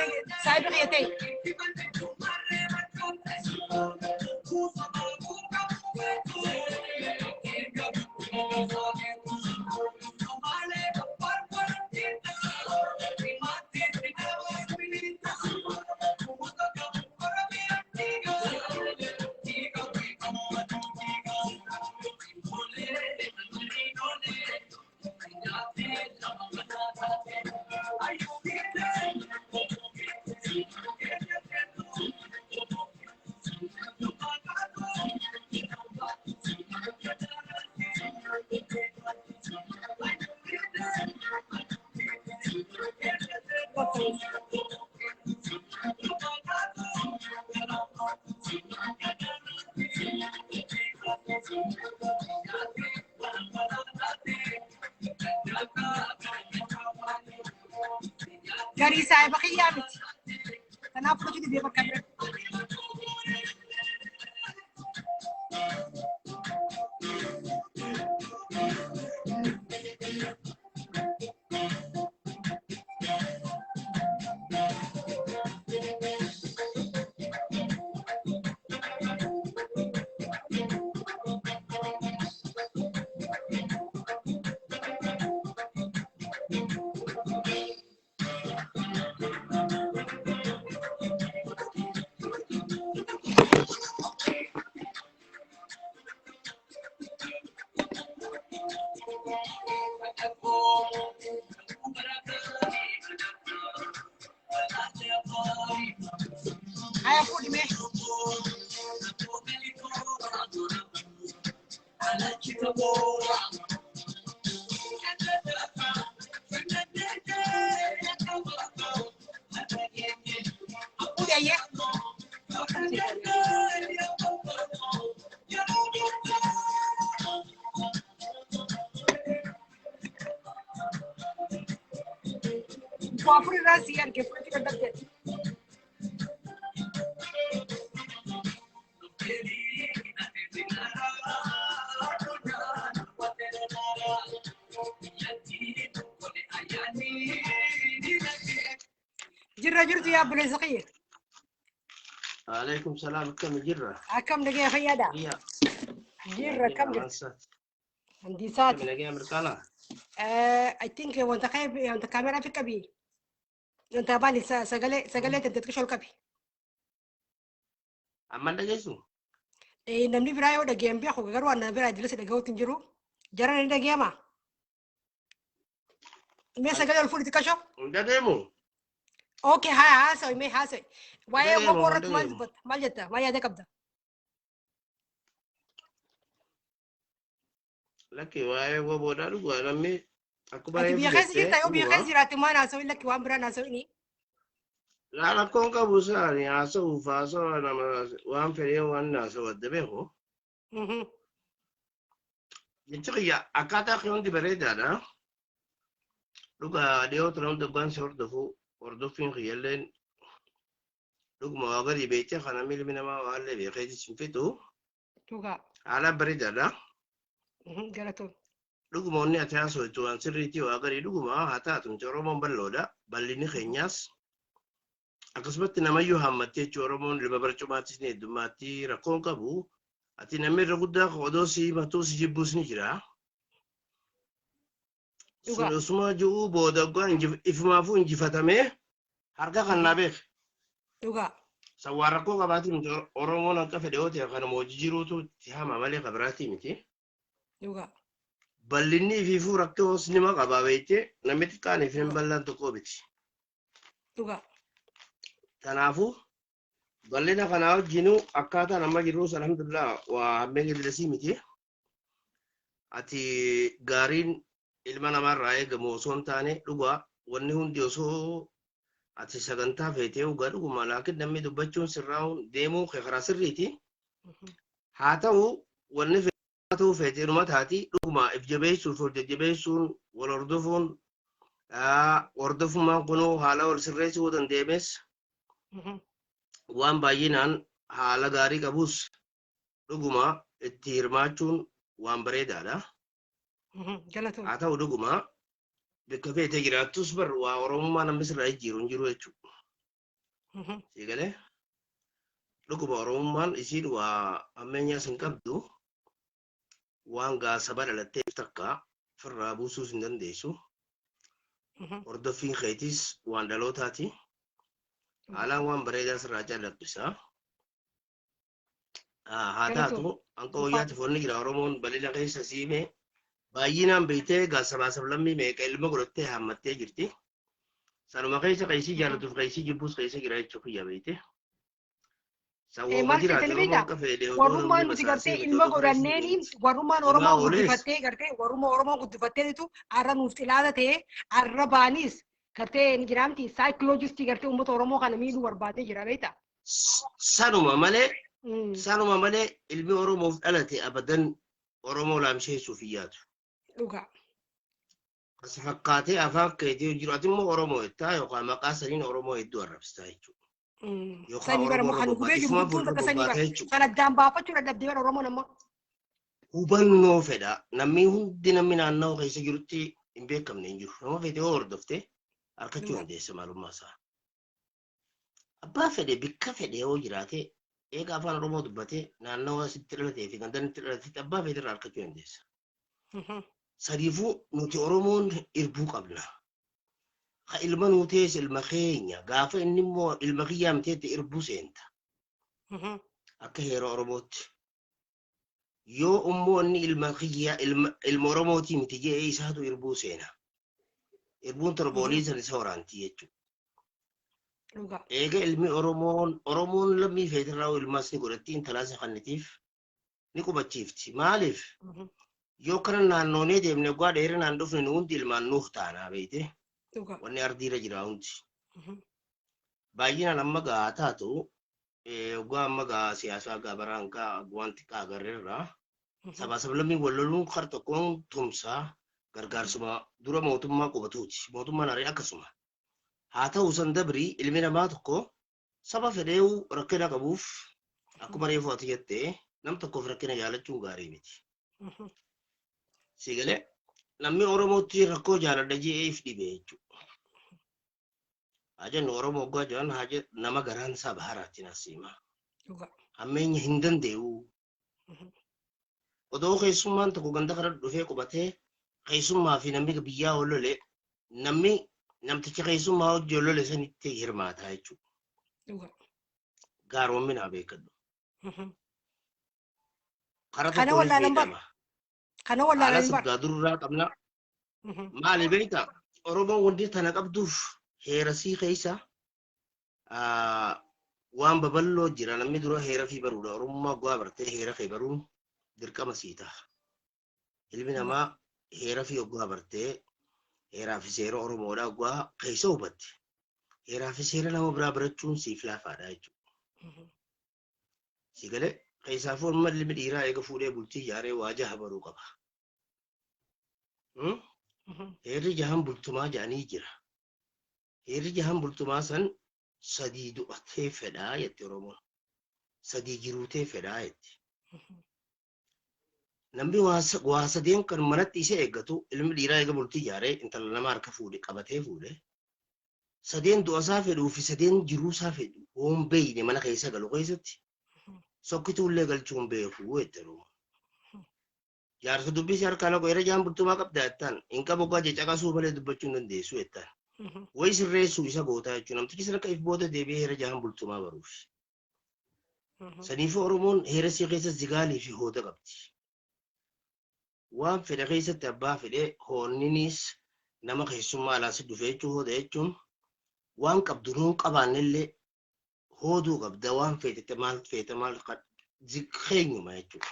saahiba kiyya ta'e. Garii saahiba kiyyaa miti. Kanaaf fudhachuu didee bakka bira. Haya fuudhi mee. Fuudhi ayyee. Waa afur irraa sii arge fudhachuu dadhabde. Jirra jirtu yaa obboleessa kiyya.
Alaikum salam akkam jirra?
Akkam nagaya fayyaadha?
Iyya.
Jirra akkam jirtu? Handiisaati.
Nagaya mirqaana.
I think wanta kee wanta kaameraa fi qabi. Wanta baali sagalee sagalee xixiqqoo ol qabi.
Amman dhageessu?
Namni biraa yoo dhaga'e hin beeku garuu waan biraa idilee si dhaga'uutti hin jiru. Jara ni dhaga'ama. Mee sagalee ol fuudhi xiqqashoo.
Hin dhageemu?
Okay, haa haasawi mee haasawi. Waa'ee
Dhaga'eemu,
woboo irratti maal
dhaga'eemu.
dubbatta? Maal jetta? Maal yaada qabda?
Lakki waa'ee woboodhaa dhugaa namni akkuma
Ati
reefu
biyya keessa
jettee
jirta yoo biyya
dhugumaa.
keessa jiraatte maal haasawin lakki waan biraan haasawini.
Laa rakkoon qabu isaani haasa'uuf haasawa nama waan fedhee waan haasa'u adda beeku. Jechi kiyya akkaataa kee hundi bareedaadha. Dhugaa dhiyoo ture hunda dhugaan si hordofu hordoffiin kiyyalleen dhuguma waa gadi beektee kana ilmi namaa waallee beekee hin fixu.
Dhugaa.
Haala bareedaadha.
Galatoon.
Dhuguma wanni ati haasoftu waan sirriitii waa gadi dhuguma haa taatu nuti Oromoon bal'oodha. Bal'inni keenyaas akkasumatti namayyuu haammattee jechuun Oromoon ilma barcumaattis ni heddummaatti rakkoon qabu. Ati namni irra guddaa odoo si himatuu si jibbuus ni jira.
Dhugaa.
Sun osuma ji'uu booda hoggaan ifumaafuu injifatamee harka kan naa beek.
Dhugaa.
San waan rakkoo qabaatii miti Oromoon akka fedhe yoo ta'e kanuma hojii jiruutu itti hama malee kabiraatii miti.
Dhugaa.
Bal'inni ifiifuu rakkoos nima qabaa beektee namni xiqqaan fi hin bal'aan tokko miti.
Dhugaa.
Kanaafuu bal'ina kanaa wajjinuu akkaataan amma jirruus alhamdulillah waa hammeen illasii miti. Ati gaariin ilma namaarraa eegamu osoo hin taane dhugaa wanni hundi osoo ati sagantaa feetee dhugaa dhuguma laakiin namni dubbachuun sirraa'uun deemuu kee karaa sirriiti. Haa ta'u wanni ta'uu feetee dhuma taati dhuguma if jabeessuuf ol jajjabeessuun wal hordofuun hordofummaan kunuu haala wal sirreessuu danda'ames waan baay'inaan haala gaarii qabus dhuguma itti hirmaachuun waan bareedaadha.
Galatoon.
Haa ta'u dhuguma bakka feetee jiraattus bar waa Oromummaa namni sirraa jijjiiru hin jiru jechuudha. Siigalee dhuguma Oromummaan isiin waa ammeenyaas hin qabdu waan gaasaba dhalatteef takka firraa buusuus hin dandeessu. Hordoffiin keetis waan dhalootaati. Haalaan waan bareedaa sirraa calaqqisa. Haa taatu hanqa wayyaatiif wanni jira Oromoon bal'ina keessa siimee baay'inaan beektee gaasabaa sablammii meeqa ilma godhattee haammattee jirti. Sanuma keessa keessi jaallatuuf keessi jibbuus keessa jira jechuu kiyya beektee. Sawwoo
Maal
jiraate
feetanii
Oromoon
beektaa?
akka fedhe odoo
Warrummaan
namni
nuti
basaasee
gartee
miti
ilma
odoo fireessi
godhanneeni
miti.
warrummaan
Ilmaa
Oromoo
oolees
guddifattee gartee warrummaa Oromoo guddifatteetu arra nuuf xilaata ta'ee arra baanis gartee ni jiraamti saayikoloojistii gartee uummata Oromoo kana miidhuu barbaadee jira beektaa?
Sanuma malee sanuma malee ilmi Oromoof dhalate abadan Oromoo laamsheessuuf hin yaadu.
Dhugaa.
As fakkaatee afaan keetii jiru ati immoo Oromoo jettaa yookaan maqaa saniin Oromoo hedduu arrabsitaa jechuudha. Yookaan
Sanii bara
Oromoo irra
kan
bobbaate
gubee jiru
ifumaa
guddoon
fuuldura
takka sanii
bobbaate
bara
jechuudha.
san addaan baafachuu dadhabdee bara Oromoon ammoo.
Hubannoo fedha namni hundi namni naannoo keessa jirutti hin beekamne hin jiru. Nama fedhe yoo hordofte harkachuu
Dhugaa.
dandeessa maalummaa isaa. Abbaa fedhe bikka fedhe yoo jiraate eega afaan Oromoo dubbatee naannawa sitti dhalatee fi gandaan itti dhalatetti abbaa fedhe irraa harkachuu dandeessa. Sadiifuu nuti Oromoon irbuu qabna. Ka ilma nuu ta'es ilma keenya gaafa inni immoo ilma kiyyaa miteetti irbuu seenta akka heera Oromootti. Yoo immoo inni ilma kiyyaa ilma Oromootii miti jedhee isaatu irbuu seena. Irbuun torba olii san isa waraanti jechuudha.
Dhugaa.
Eega ilmi Oromoon Oromoon lammii feetirraa ilmaas ni godhatti, intalaas kannitiif ni qubachiifti. Maaliif? Yoo kana naannoonee deemne waggaa dheerinaan dhufne nu hundi ilmaan nuuf taanaa beeyte.
Dhugaa.
Wanni ardiirra jira hundi. Baay'inaan amma gaa taatu waggaa amma gaa siyaasaa gaa baraan gaa waan xiqqaa agarreerraa sabaa sablammiin wal loluun kar tokkoon tumsaa gargaarsuma dura mootummaa qubatuuti. Mootummaan haree akkasuma. Haa ta'u san dabrii ilmi namaa tokko saba fedheewu rakkina qabuuf akkuma reefu ati jettee nam tokkoof rakkina jaalachuun gaarii miti. Si galee namni Oromootti rakkoo jaaladha je'ee if dhibe jechuudha. Haa jennu Oromoo waggaa jiran haa nama garaan isaa baharaatti nasiima.
Dhugaa.
Hammeenya hin danda'u. Odoo keessummaan tokko ganda kana dhufee qubatee keessummaa fi namni biyyaa wal lole namni namticha keessummaa hojii wal lole sanitti hirmaata jechuudha.
Dhugaa.
Gaaroominaa beekadhu. Karaa
Kana
tokkoon
wallaalan bar.
miidhama.
Kana
Haala
wallaalan bar.
sabgaa dururraa qabna. Maali beektaa? Oromoon wanti tana qabduuf heerasii keessa waan babal'oo jira. Namni dura heera fi baruudha. Oromummaa gu'aa bartee heera kee baruun dirqama sii ta'a. Ilmi namaa heera fi oggaa bartee heeraa fi seera Oromoodhaa oggaa keessa hubatte. Heeraa fi seera nama biraa barachuun siif laafaadha jechuudha. Si galee keessaafuu amma ilmi dhiiraa eega fuudhee bultii ijaaree waa jaha baruu qaba. Heerri jahan bultumaa ja'anii jira. Heerri jahan bultumaa san sadii du'atee fedhaa jetti Oromoon. Sadii jiruutee fedhaa jetti. Namni waa sadeen kan manatti isa eeggatu ilmi dhiiraa eega bultii ijaaree intala nama harka fuudhe qabatee fuudhe sadeen du'asaa fedhuu fi sadeen jiruusaa fedhu hoon beeyne mana keessa galu keessatti sokkituullee galchuun beeku jette Oromoon. Jaarsa dubbisi harkaa lagu era jaan bultumaa qabda jettaan hin qabu gaje caqasuu malee dubbachuu hin dandeessu jettaan. Wayi sirreessuu isa gootaa jechuun namtichi sadarkaa if booda deebi'ee heera jahan bultumaa baruuf. Saniifuu Oromoon heera isii keessa zigaalii fi hooda qabdi. Waan fedhe keessatti abbaa fedhe hoonniniis nama keessummaa alaa si dhufe jechuun hooda jechuun waan qabdu nuun qabaannellee hooduu qabda waan feetette maal feete maal keenyuma jechuudha.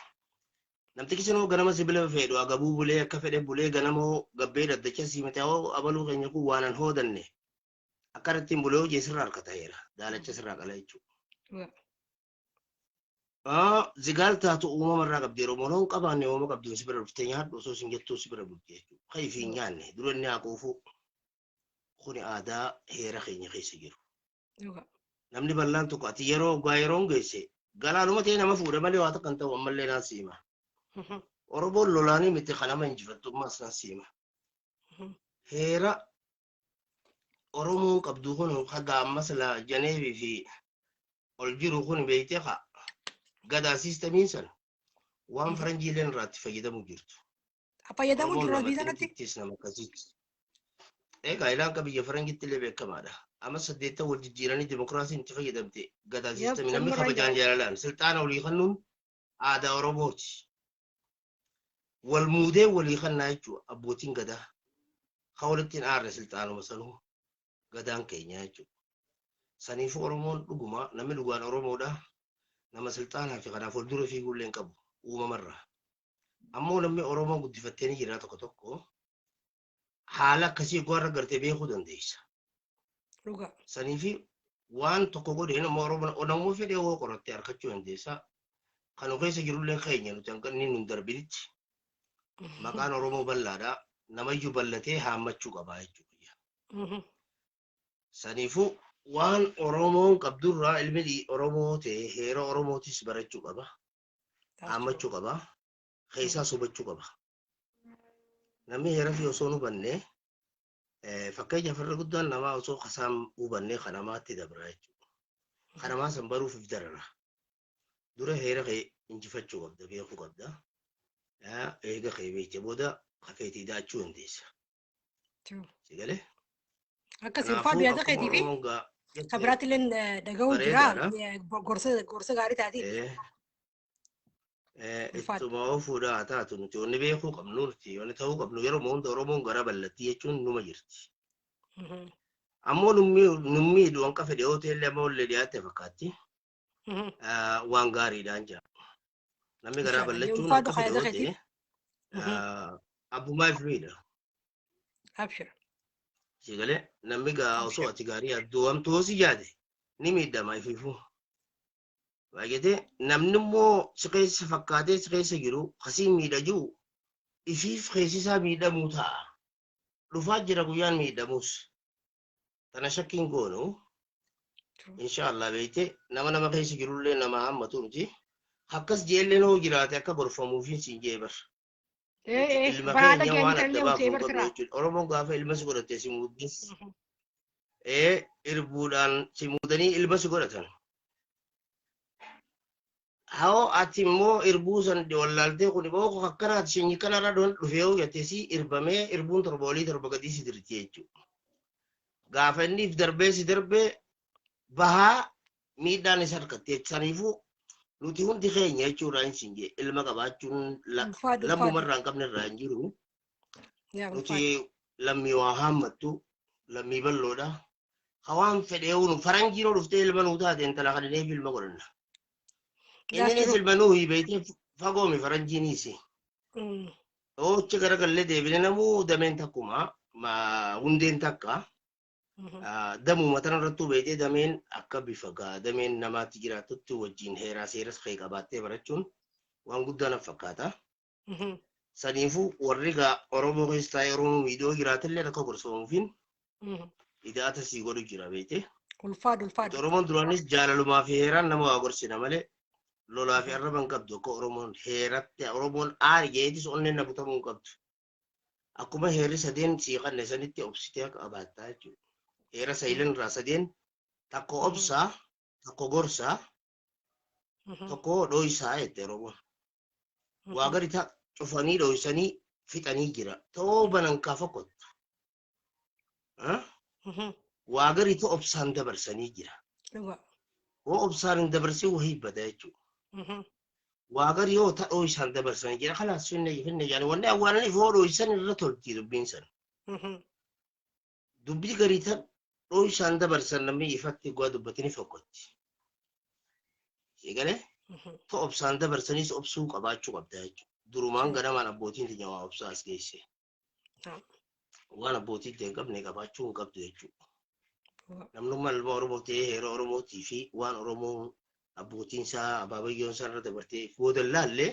Namtichi sinoo ganama sibila fedhu agabuu bulee akka fedhe bulee ganamoo gabbee dhaddacha siimate hoo abaluu keenya kun waan an hoodanne akka ittiin bulee hojii sirraa harka ta'eera daalacha sirraa qala jechuudha. Zigaal taatu uumama irraa qabdi yeroo monoon qabaanne uumama qabduun si bira dhuftee nyaadhu osoo sin jettuu si bira bulti jechuudha. Kan ifii hin nyaanne dura inni haa quufu kuni aadaa heera keenya keessa jiru. Namni bal'aan tokko ati yeroo gaa yeroon geesse galaanuma ta'e nama fuudha malee waa takka hin ta'u ammallee naan siima. Oromoon lolaanii miti kan nama injifattummaas naan siima. Heera Oromoon qabdu kun haga ammas la Janeevi fi ol jiru kun beektee haa gadaa siistamiin sana waan faranjiileen irraa itti fayyadamu jirtu.
Fayyadamu
Oromoon
jiru
nama
biyya sanatti.
xiqqittis nama akkasitti. Egaa ilaan akka biyya faranjiitti illee beekamaadha. Amma saddeettan wal jijjiiranii dimokiraasiin itti fayyadamte gadaa siistamii namni
sanirra
kabajaan jaalalaan silxaana olii kennuun aadaa Oromooti. Wal muudee walii kennaa jechuudha abbootiin gadaa. Kan walitti hin aarre silxaanuma sanuu gadaan keenya jechuudha. Saniifuu Oromoon dhuguma namni dhugaan Oromoodha. Nama silxaanaa fi kanaaf fuuldura fiiguullee hin qabu uumamarraa. Ammoo namni Oromoo guddifattee ni jira tokko tokko haala akkasii warra gartee beekuu dandeessa.
Dhugaa.
Saniifi waan tokko godheen ammoo Oromoo namuu fedhee hoo qorattee harkachuu dandeessa. Kan keessa jirullee keenya nuti hanqanni nun darbinitti maqaan Oromoo bal'aadha. Namayyuu bal'atee haammachuu qaba jechuudha. Saniifuu waan Oromoon qabdurraa ilmi Oromoo ta'e heera Oromootis barachuu qaba. Haammachuu qaba. Keessaas hubachuu qaba. Namni heera fi osoo hin hubanne fakkeenyaaf irra guddaan namaa osoo kasaan hubanne kan namaatti dabra jechuudha. Kan namaa san baruuf if darara. Dura heera kee injifachuu qabda beekuu qabda. Eega kee beekte booda kafeetii daachuu dandeessa. Si galee?
Akka sirfaa biyya keetii fi kan biraatti illee dhaga'uu jira. Gorsa gaarii taati.
Ittuma ofuudha haa taatu nuti wanni beekuu qabnu nuti wanni ta'uu qabnu yeroo hunda Oromoon gara bal'attii jechuun numa jirti. Ammoo nu miidhu hanqa fedhe yoo ta'e illee amma ollee dhiyaatte fakkaatti. Waan gaariidhaan jira. Namni garaa
Inshallah.
bal'achuun
Ulfaadhu
hanqa fedhe
haadha
yoo
keetiif.
ta'e abbummaa if miidha.
Abshir.
Sigalee namni gaa osoo
Abshir.
ati gaarii yaaddu hamtuu si yaade ni miidhama ifiifuu. Baay'atee namni immoo si keessa fakkaatee si keessa jiru kasii miidha jiru ifiif keessi isaa miidhamuu ta'a. Dhufaa jira guyyaan miidhamus. Tana shakkiin goonu inshaallah beekte nama nama keessa jirullee nama hammatu miti. Akkas jeelleen hoo jiraate akka gorfamuufin siin jee bar. Ilma
Baraa
keenya waan
dhageenyi
adda
tanillee
baafnu
utee
qabnu
barsiraa.
jechuudha. Oromoon gaafa ilma si godhatte si muudnis irbuudhaan si muudanii ilma si godhatan. Hoo ati immoo irbuu san wallaaltee kun immoo akkanaati sanyii kanarra dhufee yoo jette si irbamee irbuun torba olii torba gadii si dirti jechuudha. Gaafa inni if darbee si darbee bahaa miidhaan isa harkatte saniifuu nuti hundi keenya jechuudha hin siin jee ilma qabaachuun
Ulfaadhu
lammuma
ulfaadhu.
irraa hin qabne irraa hin jiru.
Yaa
Nuti
ulfaadhu.
lammii waa haammattu lammii bal'oodha. Hawaan fedhee nu faranjii nuu dhuftee ilma nuu taate intala kan illee ilma godhanna.
That's
Inninis
true.
ilma nuu hibeetee fagoomi faranjiinis. Oochi garagallee deebine namuu dameen takkuma hundeen takka. Damuma tana irrattuu beetee dameen akka bifa gaa dameen namaatti jiraatutti wajjin heeraa seeras kee qabaattee barachuun waan guddaa na fakkaata. Saniifuu warri gaa Oromoo keessa taa'ee Oromoo miidhoo jiraatillee akka gorfamuufiin idaata sii godhu jira beete.
Ulfaadhu ulfaadhu.
Oromoon duraanis jaalalumaa fi heeraan nama waa gorsina malee lolaa fi arraba hin qabdu akka Oromoon heeratti Oromoon aari jeetis onneen na butamuu hin qabdu. Akkuma heerri sadeen sii qanne sanitti obsitee akka qabaattaa jechuudha. Heera sayilan irraa sadeen tokko obsaa, tokko gorsaa, tokko dhooysaa jette Oromoon. Waa gadi ta cufanii dhooysanii fixanii jira. Ta'oo banan kaa fokkottu. Waa gadi ta obsaan dabarsanii jira.
Dhugaa.
Hoo obsaan hin dabarsin wahii bada jechuudha. Waa gadi yoo ta dhooysaan dabarsanii jira. Kalaas finne finne yaani wanni awwaalaniif hoo dhooysan irra tolti dubbiin sana. Dubbii garii ta dhooysaan dabarsan namni ifatti guwaa dubbatini fokkotti. Eegalee ta obsaan dabarsanis obsuu qabaachuu qabda jechuudha. Durumaan ganamaan abbootiin teenya waa obsaa as geesse. Waan abbootiin ta'e hin qabne qabaachuu hin qabdu jechuudha. Namnummaan ilma Oromoo ta'ee heera Oromootii fi waan Oromoo abbootiin isaa abaabayyoon isaa irra dabartee booda laallee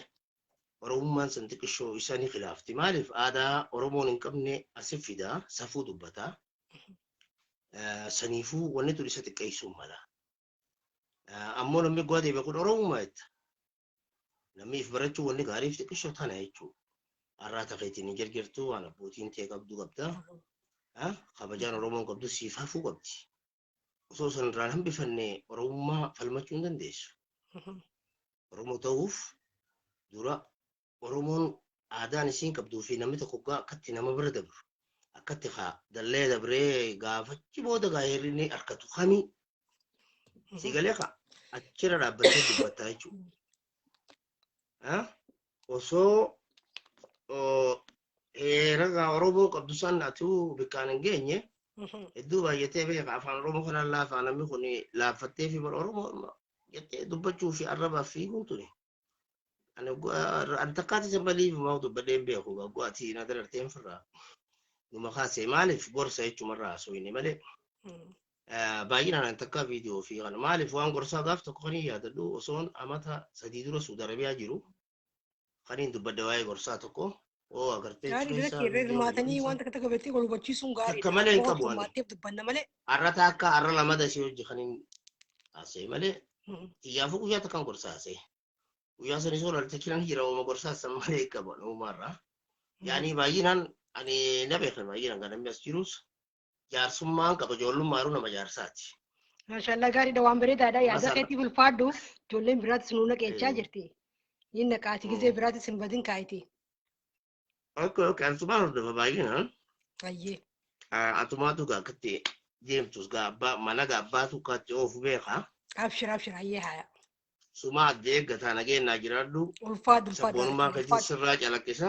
Oromummaan san xiqqishoo isaa ni khilaafti. Maaliif aadaa Oromoon hin qabne asi fidaa safuu dubbataa. Saniifuu wanni tun isa xiqqeessuu mala. Ammoo namni guwaa deebi'e kun Oromummaa jetta. Namni if barachuu wanni gaariif xiqqishoo tana jechuudha. Arraata keetiin hin jarjartu waan abbootiin ta'e qabdu qabda. Kabajaan Oromoon qabdu siif hafuu qabdi. Osoo san irraan hambifanne Oromummaa falmachuu hin dandeessu. Oromoo ta'uuf dura Oromoon aadaan isiin qabduu fi namni tokko gaa akkatti nama bira dabru akkatti haa dallee dabree gaafachi booda gaa heerri inni harkatu kamii si galee kaa achirra dhaabbattee dubbattaa jechuudha. Osoo heera gaa Oromoo qabdu san atuu bikkaan hin geenye hedduu baay'atee beeka afaan Oromoo kanaan laafaa namni kun laaffattee fi bara Oromoo jettee dubbachuu fi arrabaaf fiiguun tuni. Ani takkaati isa maliif maa dubbadhee hin beeku ati na dararteen firraa numa kaasee maaliif gorsa jechumarraa haasofne malee baay'inaan ani takkaa viidiyoo fi kana maaliif waan gorsaa gaaf tokko kan hin yaadadhu osoon amata 3 dura Suudi Arabiyaa jiru kan hin dubbadde waa'ee gorsaa tokko oo agartee
Gaarii
keessa
irratti irra
viidiyoo
hirmaatanii
keessa
waan takka takka beektee wal hubachiisuun gaariidha.
Takka malee hin
Akkuma
qabu ani.
hirmaatteef dubbanna malee.
Har'a takka har'a lama dasee hojii kan hin haasa'e malee xiyyaafuu guyyaa takkaan gorsaa haasa'e. Guyyaa sanii soora alta kiran jira ooma gorsaa san malee qaba uumaarraa. Yaani baay'inaan ani na beekna baay'inaan kan namni as jirus jaarsummaan qaba ijoollummaa yeroo nama jaarsaati.
Maashaallah gaariidha waan bareedaadha yaada
Masala.
keetiif ulfaadhu ijoolleen biraatis nu naqeechaa jirti. Inni naqaati gizee biraatis hin badin kaayiti.
Okay, asumaan hordofa baay'inaan.
Ayyee.
Atumaatu gaa akkatti deemtus gaa abbaa mana gaa abbaatu akkatti oofu beeka.
Abshir abshir ayyee haaya.
Suma adda eeggataa nageenyaa jiraadhu.
Ulfaadhu ulfaadhu.
Sabboonummaa kan
Ulfaadhu.
sirraa calaqqisa.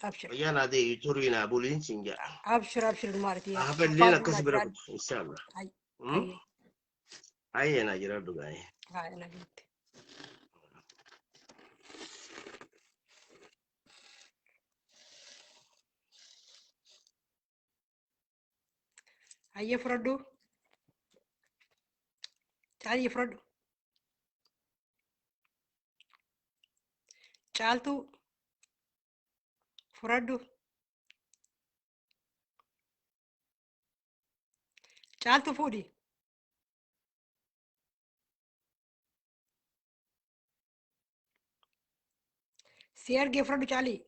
Abshir.
Fayyaa naa ta'e turii naa buliin siin jedha.
Abshir abshir maartii.
Hafalleen akkas bira kutu inshaallah.
Ay ay.
Ayyee naa jiraadhu gaa'ee.
Haa nageetti. Ayyee fudhadhu. Caalii fudhadhu. Caaltuu fudhadhu. Caaltuu fuudhi. Si argee fudhadhu caalii.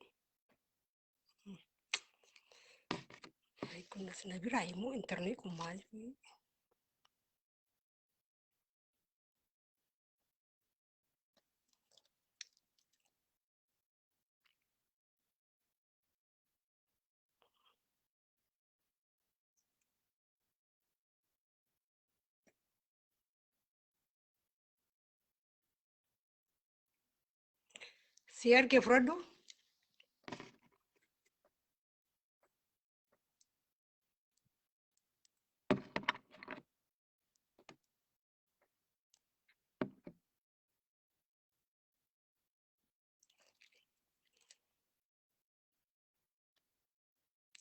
Ay kunis na biraa immoo intarneet kun maaliif? Si argee fudhadhu.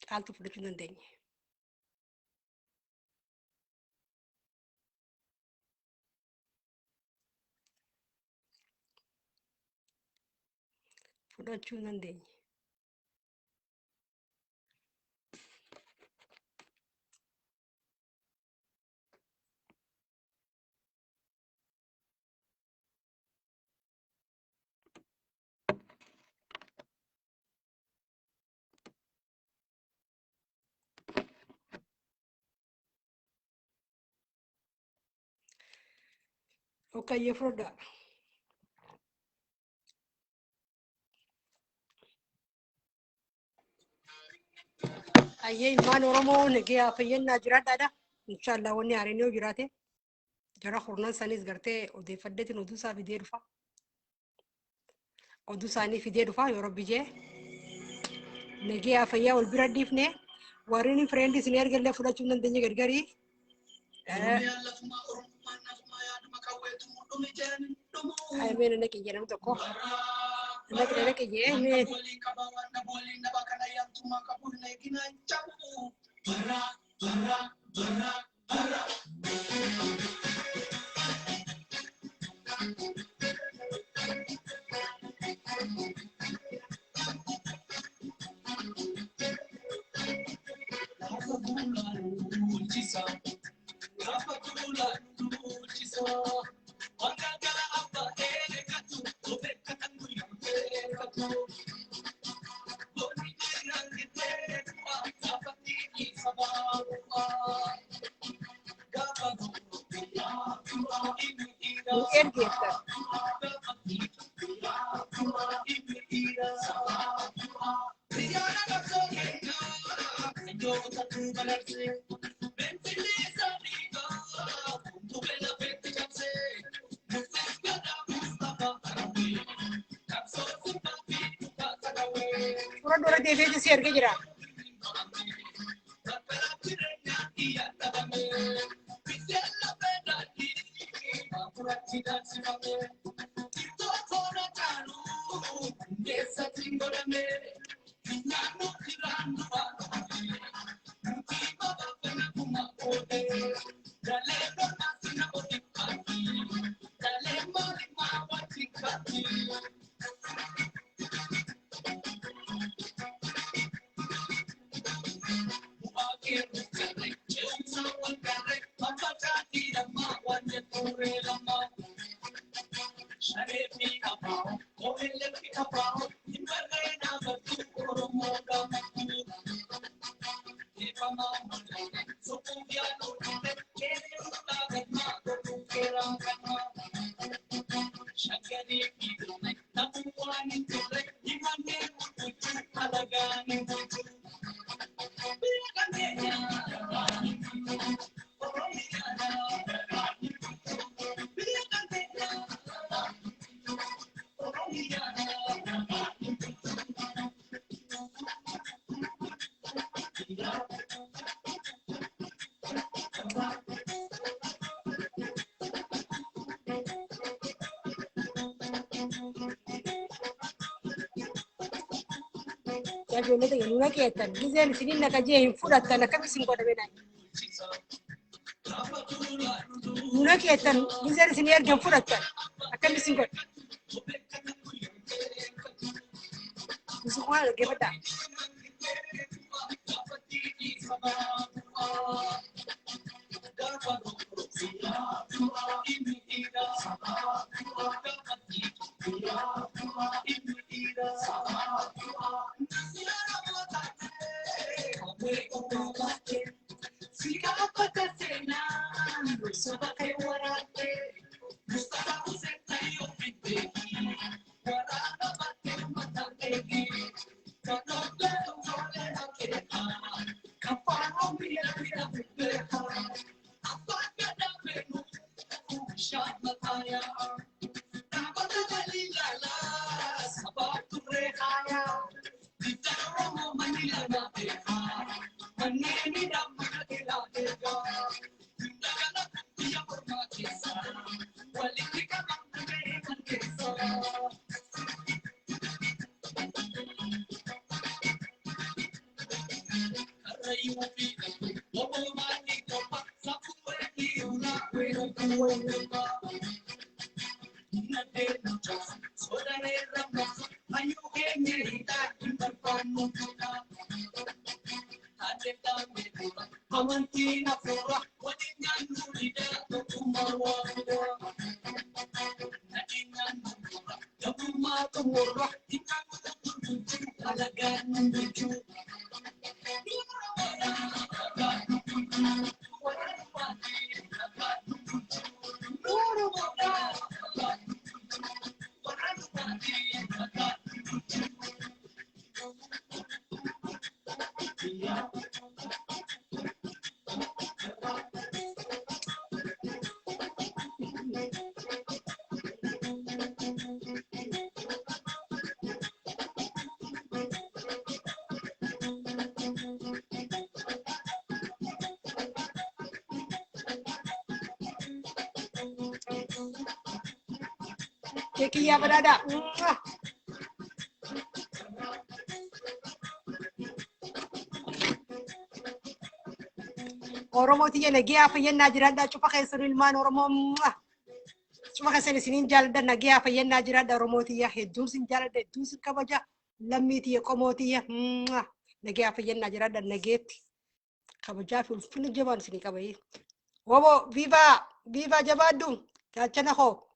Caaltuu fudhachuu hin dandeenye. Fudhachuu hin dandeenye. Okayyee fudhadhaa. Ayyee ilmaan Oromoo nagee fayyannaa jiraadhaadha. Inshaallah wanni haareen yoo jiraate jara kurnan sanis gartee odeeffaddeetiin oduu isaa fidee dhufa. Oduu isaanii fidee dhufa yoo rabbi jee. Nagee fayyaa wal bira dhiifne warreen friend isin ergallee fudhachuu hin dandeenye gargarii. Aymeen na qiyye namni tokko. Naqi na qiyye mee. Nu ergeetta. Fudhadhu irra deebi'ee si ergee jira. Yaa ijoollee ta'e nu naqeettan. Gizeen isiniin naqa jee hin fudhattan akkam isin godhame naan. Nu naqeettan gizeen isinii ergan fudhattan akkam isin godhe. Musuqmaa dhaggeeffadhaa. Kekiyyaa badhaadhaa. Mwah! Oromoo tiyya nagiyaa fayyannaa jiraadhaa cufa keessan ilmaan Oromoo. Mwah! Cufa keessan isiniin jaaladha nagiyaa fayyannaa jiraadha Oromoo tiyya hedduun sin jaaladha hedduun sin kabaja lammii tiyya qomoo tiyya. Mwah! Nagiyaa fayyannaa jiraadha nageetti kabajaa fi ulfina jabaan isinii qaba. Wobo viivaa viivaa jabaadhu gaachana koo.